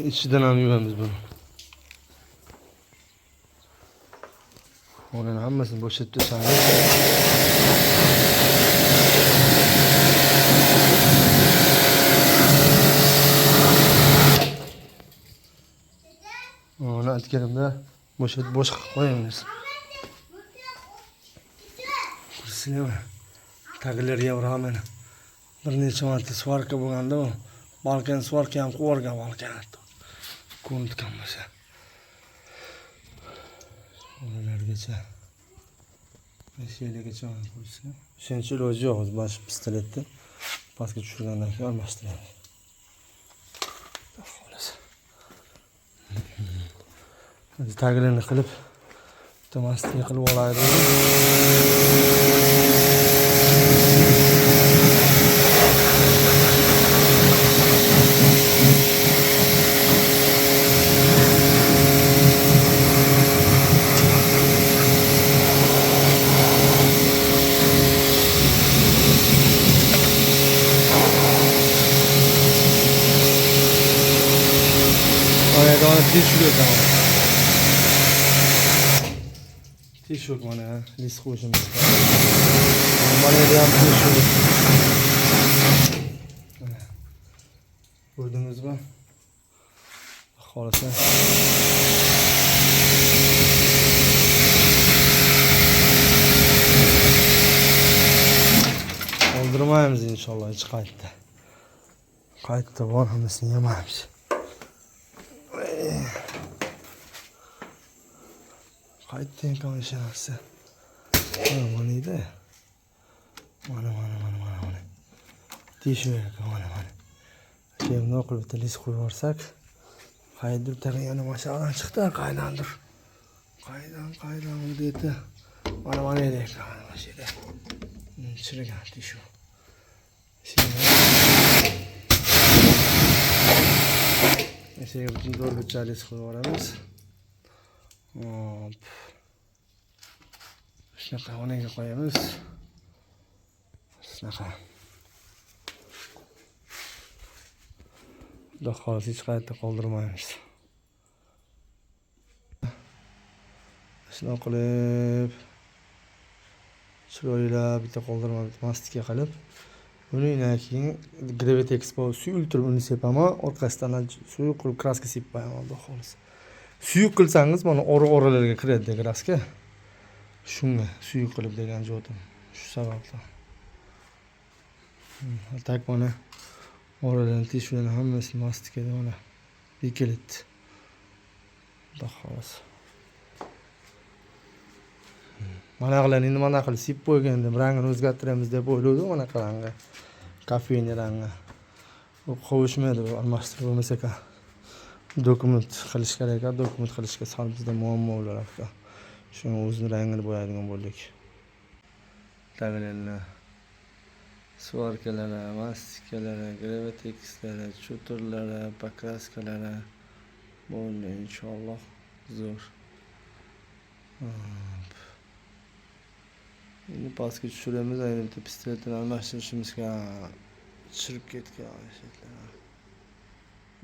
İçinden ham yuvamiz buni. Ularni hammasini bo'shatib tashlamiz. Uni aytganimda bo'shatib bo'sh qilib qo'yamiz. Ko'rsizlarmi? Taglarga ham mana bir necha marta svarka bo'lganda u balkan svarka ham qilib yuborgan balkan. Ko'rinib bo'lsa. Oralargacha eshiklarigacha ko'rsa. O'shancha iloji yo'q, o'zi mana shu pistoletni pastga tushirgandan keyin almashtiramiz. Xolos. O'zi taglarini qilib, bitta mastika qilib olaylik. Tez tushiradi. Teshik mana list qo'yishimiz. Mana yerda ham teshik. Mana. Ko'rdingizmi? Xohlasa qoldirmaymiz inshaalloh hech qayerda. Qayerda bor hammasini yemaymiz. Qayerda ekan o'sha narsa? Mana mana edi. Mana mana mana mana mana. Teshik ekan mana mana. Bundoq qilib bitta list qo'yib yuborsak, qayerdir tag'in yana mashadan chiqdi, qaydandir. Qaydan u dedi. Mana mana edi ekan, mana shu yerda. Chirigan teshik. Shu yerga butun to'rtburchak list qo'yib yuboramiz. Hop. Shunaqa xonaga qo'yamiz. Shunaqa. Xudo xohlasa hech qayerda qoldirmaymiz. Shunaqa qilib chiroylab bitta qoldirmay mastika qilib, undan keyin Gravitex suyultirib uni sepaman, orqasidan suyuq qilib kraska sepib qo'yaman xudo xohlasa. Suyuq qilsangiz mana ora-oralarga kiradi kraska. Shunga suyuq qilib degan jo'tim. Shu sababdan. Tak mana oralarni teshiklarni hammasini mastikada mana bekiladi. Xudo xohlasa. Mana qilgan endi mana qilib sepib qo'ygandim, rangini o'zgartiramiz deb o'yladim, mana rangga. Kofein rangi. U qovushmaydi, almashtirib bo'lmasa ekan. Dokument qilish kerak ekan, dokument qilishga sal bizda muammo bo'lar ekan. Shuni o'zini rangini bo'yadigan bo'ldik. Tag'inlar, svarkalari, mastikalari, gravitexlari, chuturlari, pokraskalari bo'ldi inshaalloh zo'r. Endi pastga tushiramiz, endi bitta pistoletini almashtirishimiz kerak. Chirib ketgan pistoletlar.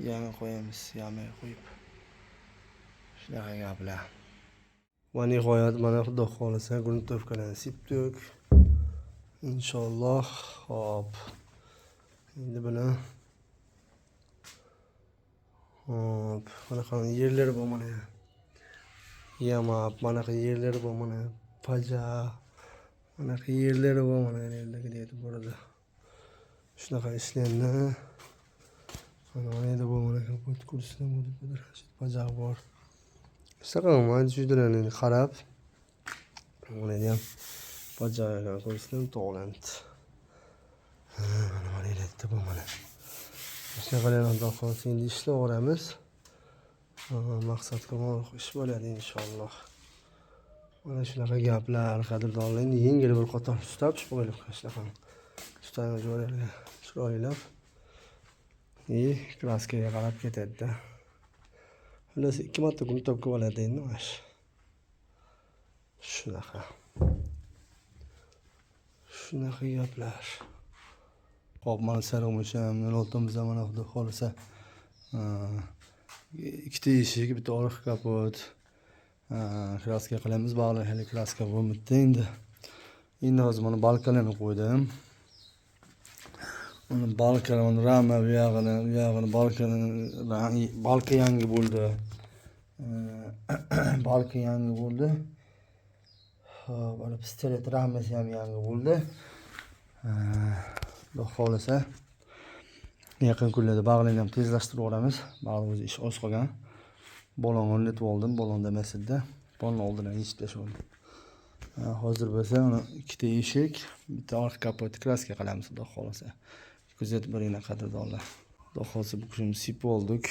Yangi qo'yamiz, yamay qo'yib. Shunaqa gaplar. Va nihoyat mana xudo xohlasa gruntovkalarni sepdik. Inshaalloh. Hop. Endi buni hop, mana yerlari bor mana. Yamab, mana yerlari bor mana. Paja. Mana yerlari bor mana yerlarga deydi burada. Shunaqa ishlandi. Mana mana yerda bor mana kapot kursidan bo'lib paja bor. Shunaqa mana tushdilarni qarab. Mana ham pajalar ko'rsam to'g'landi. Mana mana yerda bu mana. Shunaqa xudo xohlasa endi ishlayveramiz. Maqsadga muvofiq ish bo'ladi inshaalloh. Mana shunaqa gaplar qadrdonlar. Endi yengil bir qator tutab qo'yilib shunaqa tutaymiz joylarga chiroylab. Kraskaga qarab ketadi-da. Xullas 2 marta gruntovka bo'ladi endi mana shu. Shunaqa. Shunaqa gaplar. Hop, mana sariq 06 mana xudo xohlasa ikkita eshik, bitta oriq kapot. Kraska qilamiz, bog'lar hali kraska bo'lmadi endi. Endi hozir mana balkalarni qo'ydim. Uni balkalarni rama bu yog'ini, bu yog'ini balkani balka yangi bo'ldi. Balka yangi bo'ldi. Hop, mana pistolet ramasi ham yangi bo'ldi. Xudo xohlasa yaqin kunlarda bag'larni ham tezlashtirib yuboramiz. Bag'lar o'zi ish oz qolgan. Balon o'rnatib oldim, balonda emas edi. Balon oldidan yechib tashladim. Hozir bo'lsa mana ikkita eshik, bitta orqa kapot kraska qilamiz xudo xohlasa. Kuzatib boringlar qadrdonlar. Xudo xohlasa bu kunni sepib oldik.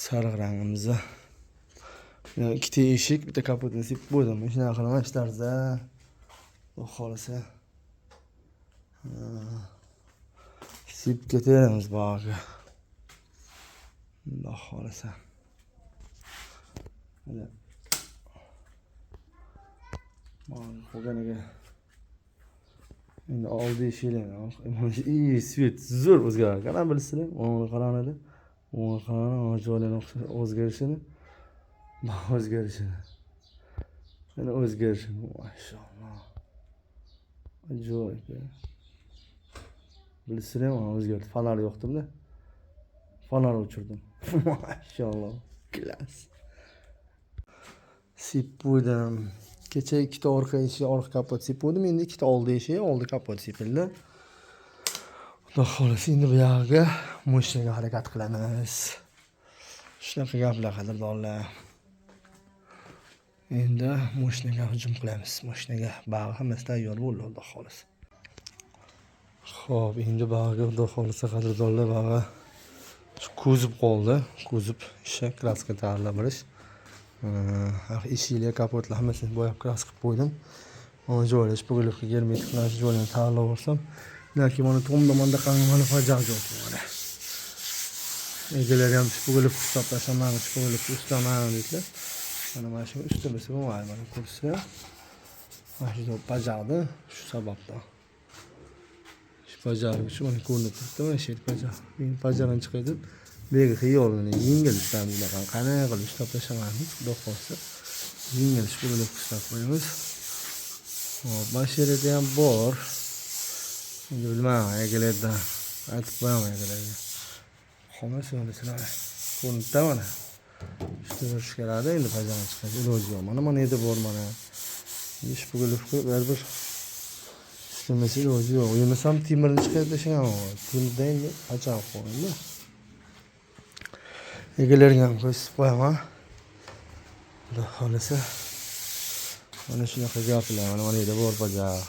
Sariq rangimizni. Ikkita eshik, bitta kapotni sepib qo'ydim. Shunaqa qilaman shu tarzda. Xudo xohlasa. Sepib ketaveramiz bog'ga. Xudo xohlasa. Mana qolganiga endi oldi eshiklarni svet zo'r o'zgarar ekan, bilasizlar, uni qaranglar, uni qarang, joylarni o'zgarishini, o'zgarishini. Mana o'zgarishi, mashalloh. Ajoyib. Bilasizlar, mana o'zgardi. Fonar yo'qdimda. Fonar o'chirdim. Mashalloh. Klass. Sepuvdim. Kecha ikkita orqa eshik, orqa kapot sepuvdim, endi ikkita oldi eshik, oldi kapot sepildi. Xudo xohlasa endi bu yog'iga moshinaga harakat qilamiz. Shunaqa gaplar, qadrdonlar. Endi moshinaga hujum qilamiz. Moshinaga bag'i hammasi tayyor bo'ldi, Xudo xohlasa. Xo'p, endi bag'iga Xudo xohlasa, qadrdonlar, bag'i shu kuzib qoldi. Kuzib ishi kraska tayyorlab berish. Eshiklar, kapotlar hammasini bo'yab kraska qilib qo'ydim. Mana joylash, bugunlikka germetik bilan shu joylarni tayyorlab olsam, lekin mana tomda mana mana fajr joy mana. Egalari ham bugunlik ustab tashlaman, bugunlik ustaman dedilar. Mana shu ustamasa bo'lmaydi, mana kursi. Mana shu bajardi shu sababdan. Shu bajarib shu mana ko'rinib turibdi, mana shu bajar. Men bajardan chiqay deb bu yerga xiyolini yengil ustab bunaqa qanaqa qilib ustab tashlamaymiz, Xudo xohlasa. Yengil bugunlik ustab qo'yamiz. Hop, mana shu yerda ham bor. Endi bilmadim, egalardan aytib qo'yaman egalarga. Qolmasin desizlar. Ko'rinibdi mana. Ustida yurish keladi, endi bajardan chiqadi. Iloji yo'q. Mana yerda bor mana. Ish bugunlik baribir istamasa iloji yo'q. Yemasam temirni chiqarib tashlagan. Temirda endi qachon qo'ydi. Egalarga ham ko'rsatib qo'yaman. Xudo xohlasa. Mana shunaqa gaplar, mana yerda bor bajar.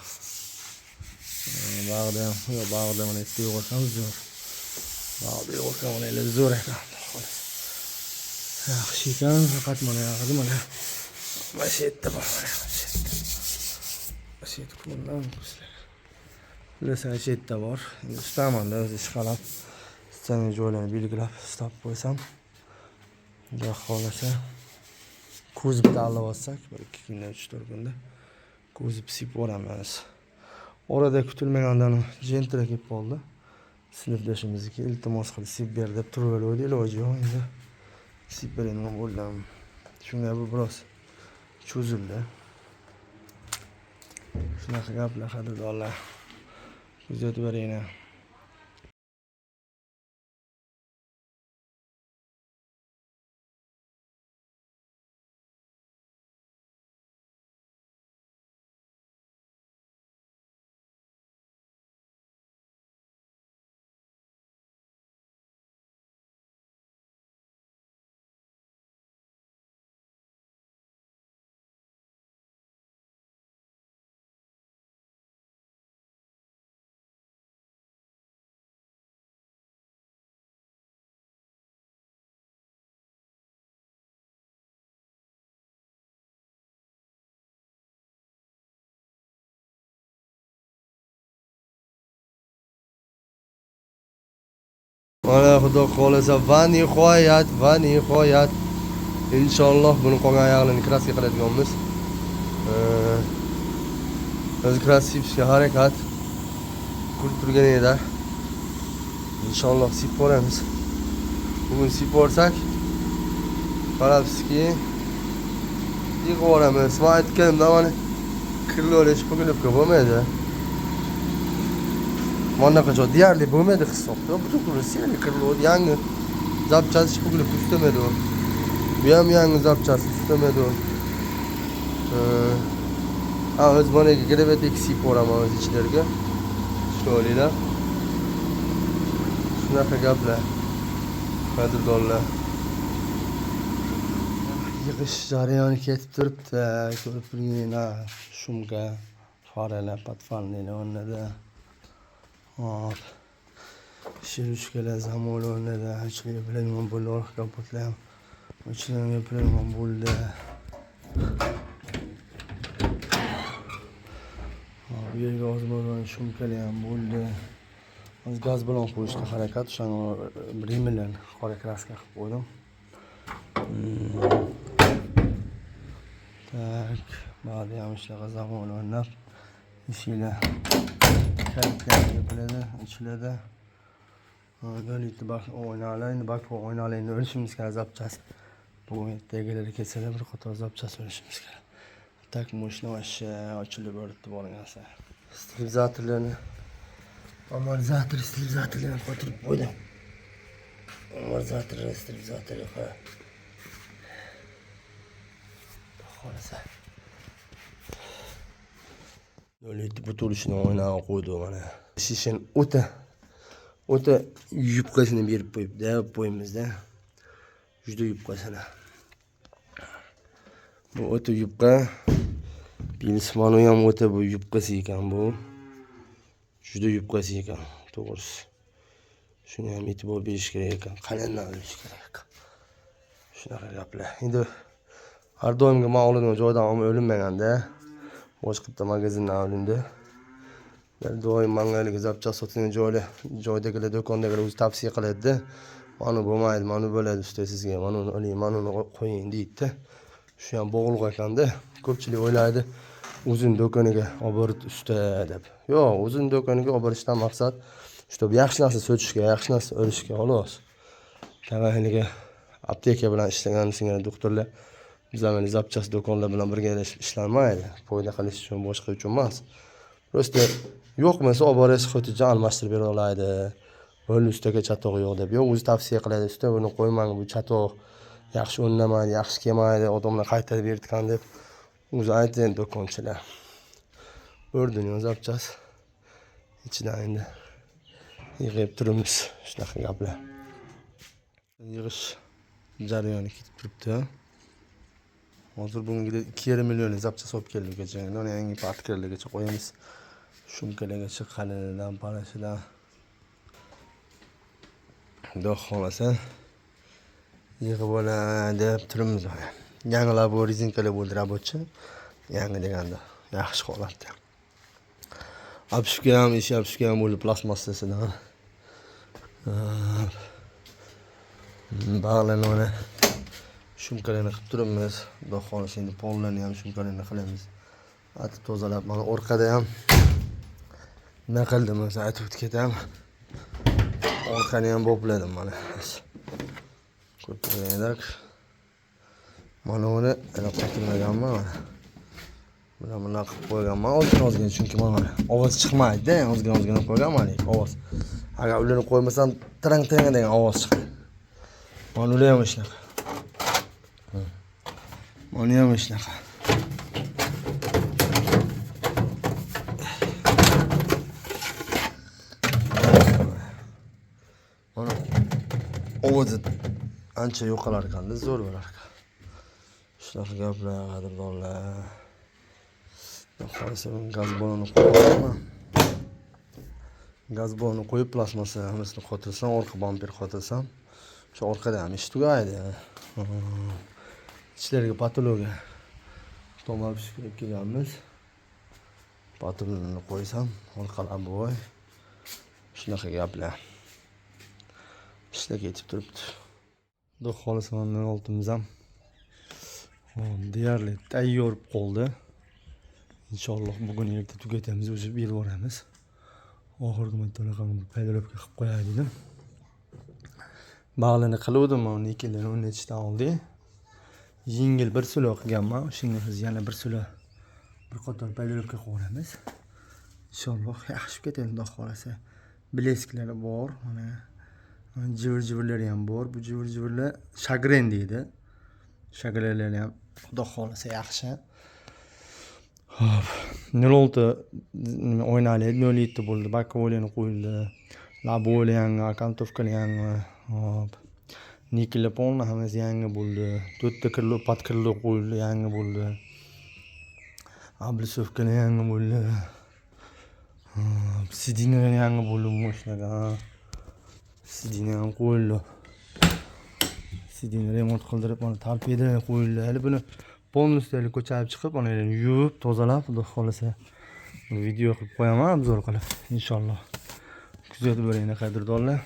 Bag'da ham, yo'q, bag'da mana yerda yo'q ekan, zo'r. Bag'da yo'q ekan, mana yerda zo'r ekan, Xudo xohlasa. Yaxshi ekan, faqat mana yog'ida mana shu yerda bor, mana shu yerda. Mana shu yerda ko'rinadi sizlarga. Bilasan, shu yerda bor. Endi ustamanda o'zi ish qarab, stani joylarini belgilab ustab qo'ysam, Xudo xohlasa ko'zib tanlab olsak, 1-2 kunda, 3-4 kunda ko'zib sepib yuboramiz. Orada kutilmagandan Gentra kelib qoldi. Sinfdoshimizniki iltimos qilib sepib ber deb turaverdi, iloji yo'q endi. Sepib beradigan bo'ldim. Shunga bu biroz cho'zildi. Shunaqa gaplar, qadrdonlar. Kuzatib beringlar. Mana Xudo xohlasa va nihoyat inshaalloh buni qolgan oyog'ini kraska qiladiganmiz. O'zi kraska sepishga harakat qilib turgan edi. Inshaalloh sepib boramiz. Bugun sepib borsak, qarabsizki, yig'ib boramiz. Men aytganimda mana kirlolish bugunlikka bo'lmaydi. Mana joy deyarli bo'lmaydi hisobda. Butun Rossiyani kirlov yangi zapchasi bugunlik ustamadi u. Bu ham yangi zapchasi ustamadi u. Ha, o'z mana Gravetek sepib boraman o'z ichlariga. Chiroylilar. Shunaqa gaplar. Qadrdonlar. Yig'ish jarayoni ketib turibdi. Ko'rib turganlar, shumka, faralar, patfanlar o'rnida. Hop. Shiruchkalar zamol o'rnida, ichiga biladigan bo'ldi, orqa kapotlar ham ichidan yopiladigan bo'ldi. Hop, bu yerga hozir bo'lgan shumkalar ham bo'ldi. Hozir gaz bilan qo'yishga harakat, o'shani remellarni qora kraska qilib qo'ydim. Tak, ba'zi ham shunaqa zamon o'rnab eshiklar kalit yopiladi, ochiladi. O'likni bak o'ynalar, endi bak o'ynalar, endi o'lishimiz kerak zapchast. Bugun ertagilar kelsalar bir qator zapchast o'lishimiz kerak. Так мощно вообще ochilib o'rtib olgansa. Stabilizatorlarni, amortizator, stabilizatorlarni qotirib qo'ydim. Amortizator, stabilizator, ha. Xohlasa. 0,7 butilishini o'ynab qo'ydi mana. Shishani o'ta o'ta yupqasini berib qo'yibdi, qo'ymizda. Juda yupqasini. Bu o'ta yupqa. Bilismoni ham o'ta bu yupqasi ekan bu. Juda yupqasi ekan, to'g'risi. Shuni ham e'tibor berish kerak ekan, qalindan olish kerak ekan. Shunaqa gaplar. Endi har doimgi man oladigan joydan olinmaganda, boshqa bitta magazindan olindi. Doim manga haligi запчасть sotadigan joylar, joydagilar, do'kondagilar o'zi tavsiya qiladi-da. Mana bo'lmaydi, mana bo'ladi usta sizga, mana uni oling, mana uni qo'ying deydi-da. Shu ham bog'liq ekanda. Ko'pchilik o'ylaydi, o'zini do'koniga olib borib usta deb. Yo'q, o'zini do'koniga olib borishdan maqsad, чтобы yaxshi narsa sotishga, yaxshi narsa olishga xolos. Tag'in haligi apteka bilan ishlagan singari doktorlar bizlar mana запчасть do'konlar bilan birgalashib ishlanmaydi. Foyda qilish uchun, boshqa uchun emas. Просто yo'qmasa olib borasiz, xotirjam almashtirib bera oladi. Bo'ldi, ustaga chatoq yo'q deb. Yo'q, o'zi tavsiya qiladi, usta buni qo'ymang, bu chatoq yaxshi o'rnamaydi, yaxshi kelmaydi, odamlar qaytarib bergan deb o'zi aytdi endi do'konchilar. Bir dunyo запчасть ichidan endi yig'ib turibmiz, shunaqa gaplar. Yig'ish jarayoni ketib turibdi. Hozir bugungi 2,5 millionlik запчасть olib keldik kecha. Endi uni yangi partiyalargacha qo'yamiz. Shumkalargacha qalinidan, parashidan. Xudo xohlasa yig'ib olay deb turibmiz mana. Yangi лобовой rezinkalar bo'ldi рабочий. Yangi deganda yaxshi holatda. Обшивка ham, eshik обшивка ham bo'ldi plastmassasidan. Bag'larni mana shumkalarni qilib turibmiz. Xudo xohlasa endi pollarni ham shumkalarni qilamiz. Atib tozalab, mana orqada ham nima qildim o'zi aytib o'tib ketaman. Orqani ham bopladim mana. Ko'rib turgandek. Mana uni ana qotirmaganman mana. Buni bunaqa qilib qo'yganman ozgina ozgina, chunki mana ovoz chiqmaydi-da, ozgina ozgina qo'yganman lekin ovoz. Agar ularni qo'ymasam tirang tirang degan ovoz chiqadi. Mana ular ham shunaqa. Mana ham shunaqa. Mana ovozi ancha yo'qolar ekanda, zo'r bo'lar ekan. Shunaqa gaplar, qadrdonlar. Xohlasa gaz ballonni qo'yib olaman. Gaz ballonni qo'yib plastmassa hammasini qotirsam, orqa bamper qotirsam, o'sha orqada ham ish tugaydi. Ichlariga patologiya tomar pishirib kelganmiz. Patologiyani qo'ysam, orqalar bo'y. Shunaqa gaplar. Ishlar ketib turibdi. Xudo xohlasa mana oltimiz ham deyarli tayyor qoldi. Inshaalloh bugun erta tugatamiz, o'zi berib yuboramiz. Oxirgi marta raqamni paydalovka qilib qo'yay dedim. Bag'lini qiluvdim, mana nikelini 13 dan oldik. Yengil bir sula qilganman, o'shanga hozir yana bir sula bir qator paydalovka qilib yuboramiz. Inshaalloh yaxshi ketadi, Xudo xohlasa. Blesklari bor, mana jivir-jivirlari ham bor. Bu jivir-jivirlar shagren deydi. Shagrenlari ham Xudo xohlasa yaxshi. Hop, 06 o'ynali, 07 bo'ldi, боковойlarni qo'yildi. Лобовой yangi, окантовка yangi. Hop. Nikeli polni hammasi yangi bo'ldi. To'rtta крыло, под крыло qo'yildi, yangi bo'ldi. Облицовка yangi bo'ldi. Hop, сиденье yangi bo'ldi bu mashinaga. Сиденье ham qo'yildi. Сиденье remont qildirib, mana torpeda qo'yildi. Hali buni полностью ko'chirib chiqib, mana yuvib, tozalab, Xudo xohlasa video qilib qo'yaman, обзор qilib, inshaalloh. Kuzatib boringlar, qadrdonlar.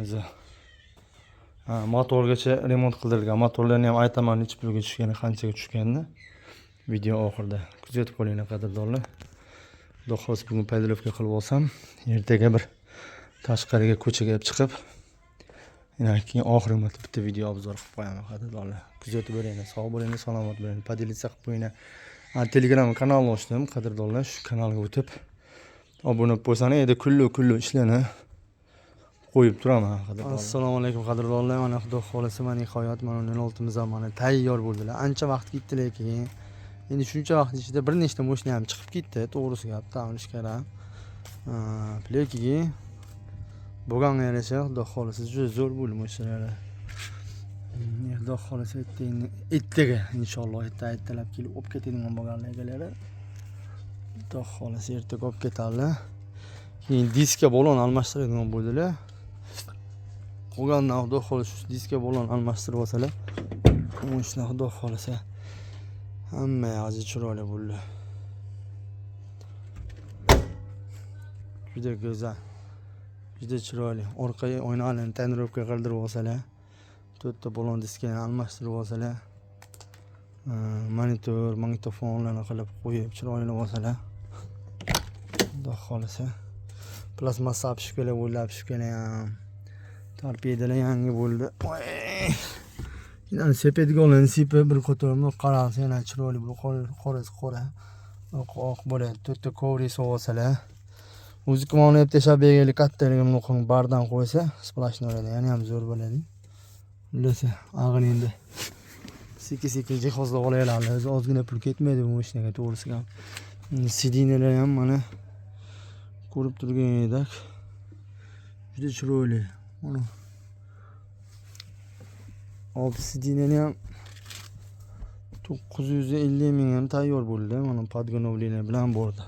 O'zi ha, motorgacha remont qildirilgan. Motorlarni ham aytaman, necha pulga tushgani, qanchaga tushganini video oxirida kuzatib qolinglar, qadrdonlar. Xudo xohlasa bugun paydalovka qilib olsam, ertaga bir tashqariga ko'chaga chiqib Yana keyin oxirgi marta bitta video обзор qilib qo'yaman, qadrdonlar. Kuzatib boringlar, sog' bo'linglar, salomat bo'linglar. Поделиться qilib qo'yinglar. Telegram kanal ochdim, qadrdonlar. Shu kanalga o'tib obuna bo'lib qo'ysanglar, endi kullu kullu ishlarni qo'yib turaman, qadrdonlar. Assalomu alaykum, qadrdonlar. Mana, xudo xohlasa, mana, nihoyat mana 06 imiz ham mana tayyor bo'ldilar. Ancha vaqt ketdi, lekin endi shuncha vaqt ichida bir nechta mashina ham chiqib ketdi, to'g'risi gap, tan kerak. Lekin bo'lganga yarasha, xudo xohlasa, juda zo'r bo'ldi mashinalar. Xudo xohlasa, ertaga, ertaga inshaalloh, erta ertalab kelib olib ketadigan bo'lganlar egalari. Xudo xohlasa, ertaga olib ketadilar. Keyin diska balon almashtiradigan bo'ldilar. Qolgandan, xudo xohlasa, shu diska balon almashtirib olsalar, mashina, xudo xohlasa, hamma yog'i chiroyli bo'ldi. Juda go'zal. Juda chiroyli. Orqa oynalarni тонировка qildirib olsalar, to'rtta balon diskani almashtirib olsalar, monitor, magnitofonlarni qilib qo'yib, chiroyli olsalar, xudo xohlasa, plastmassa обшивка lar bo'ldi, обшивка lar ham, torpedalar yangi bo'ldi. Voy! Yana sepadiganlarni sepib, bir qator qaralsa, yana chiroyli bo'lib, qorasi qora, oq oq bo'ladi. To'rtta коврик solib olsalar, o'zi ham tashlab berganlik kattaligini bunaqa bardan qo'ysa, сплошной yana ham zo'r bo'ladi. Xullas, ag'in endi sekin sekin jihozlab olaylik. O'zi ozgina pul ketmaydi bu mashinaga, to'g'risi gap. Сиденья lar ham, mana, ko'rib turganingdek, juda chiroyli. Mana, olti сиденья ni ham 950 ming ham tayyor bo'ldi. Mana, подготовление bilan bo'ldi.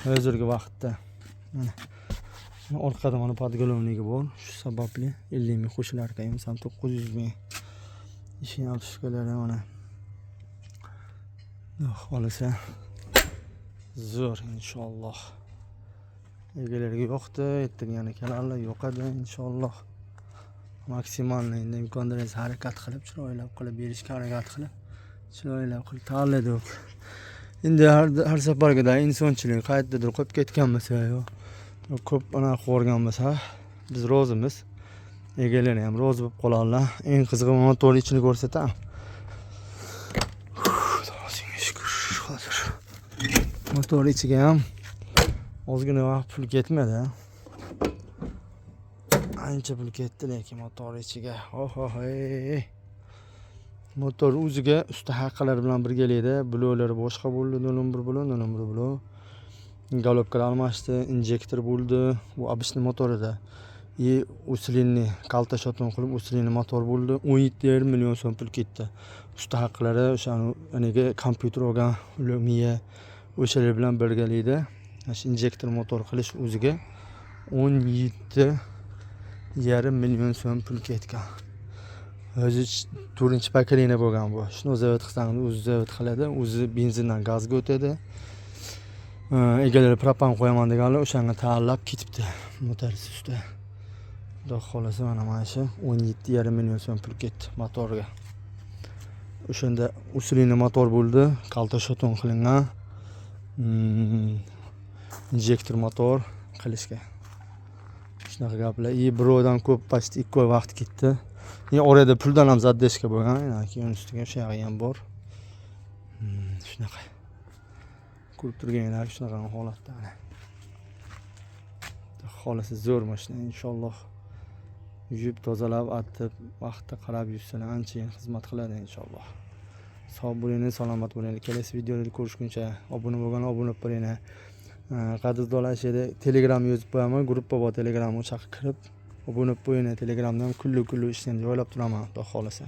Hozirgi vaqtda mana orqada mana подголовник i bor. Shu sababli 50 ming qo'shilar ekan, masalan, 900 ming. Eshikni обшивка lari mana. Xudo xohlasa, zo'r inshaalloh. Egalariga yoqdi, ertaga yana keladilar, yoqadi inshaalloh. Maksimalni endi imkon darajada harakat qilib, chiroylab qilib berishga harakat qilib, chiroylab qilib tanladik. Endi har safargiday insonchilik, qayerdadir qolib ketgan bo'lsa yo ko'p anaqa qilib yuborgan bo'lsa, biz rozimiz. Egalari ham rozi bo'lib qoladilar. Eng qizig'i, motor ichini ko'rsataman. Xudo senga shukur, hozir. Motor ichiga ham ozgina vaqt pul ketmadi. Ancha pul ketdi lekin motor ichiga. Oho hey. Motor o'ziga usta haqalari bilan birgalikda bloklari boshqa bo'ldi, 0,1 blok, 0,1 blok. Головка lar almashdi, injektor bo'ldi. Bu обычный motorida. И усиленный kalta щатун qilib, усиленный motor bo'ldi. 17,5 million so'm pul ketdi. Usta haqlari o'sha aniga kompyuter olgan, miya o'shalar bilan birgalikda mana shu injektor motor qilish o'ziga 17,5 million so'm pul ketgan. O'zi to'rtinchi поколение bo'lgan bu. Shuni zavod qilsangiz, o'zi zavod qiladi, o'zi benzindan gazga o'tadi. Egalari propan qo'yaman deganlar, o'shanga tayyorlab ketibdi motorisi usta. Xudo xohlasa, mana shu 17,5 million so'm pul ketdi motorga. O'shanda усиленный motor bo'ldi, kalta щатун qilingan. Injektor motor qilishga. Shunaqa gaplar. И bir oydan ko'p, почти 2 oy vaqt ketdi. И orada puldan ham задержка bo'lgan. Keyin ustiga o'sha yog'i ham bor. Shunaqa. Ko'rib turganlar, shunaqa holatda mana. Xohlasa, zo'r mashina inshaalloh. Yuvib, tozalab, artib, vaqtda qarab yursalar, ancha xizmat qiladi inshaalloh. Sog' bo'linglar, salomat bo'linglar. Kelasi videolarda ko'rishguncha obuna bo'lgan obuna bo'lib qo'yinglar. Qadrdonlar, shu yerda Telegram yozib qo'yaman, gruppa bor Telegram, o'sha yoqqa kirib obuna bo'lib qo'yinglar. Telegramda ham kullu kullu ishlarni joylab turaman, xudo xohlasa.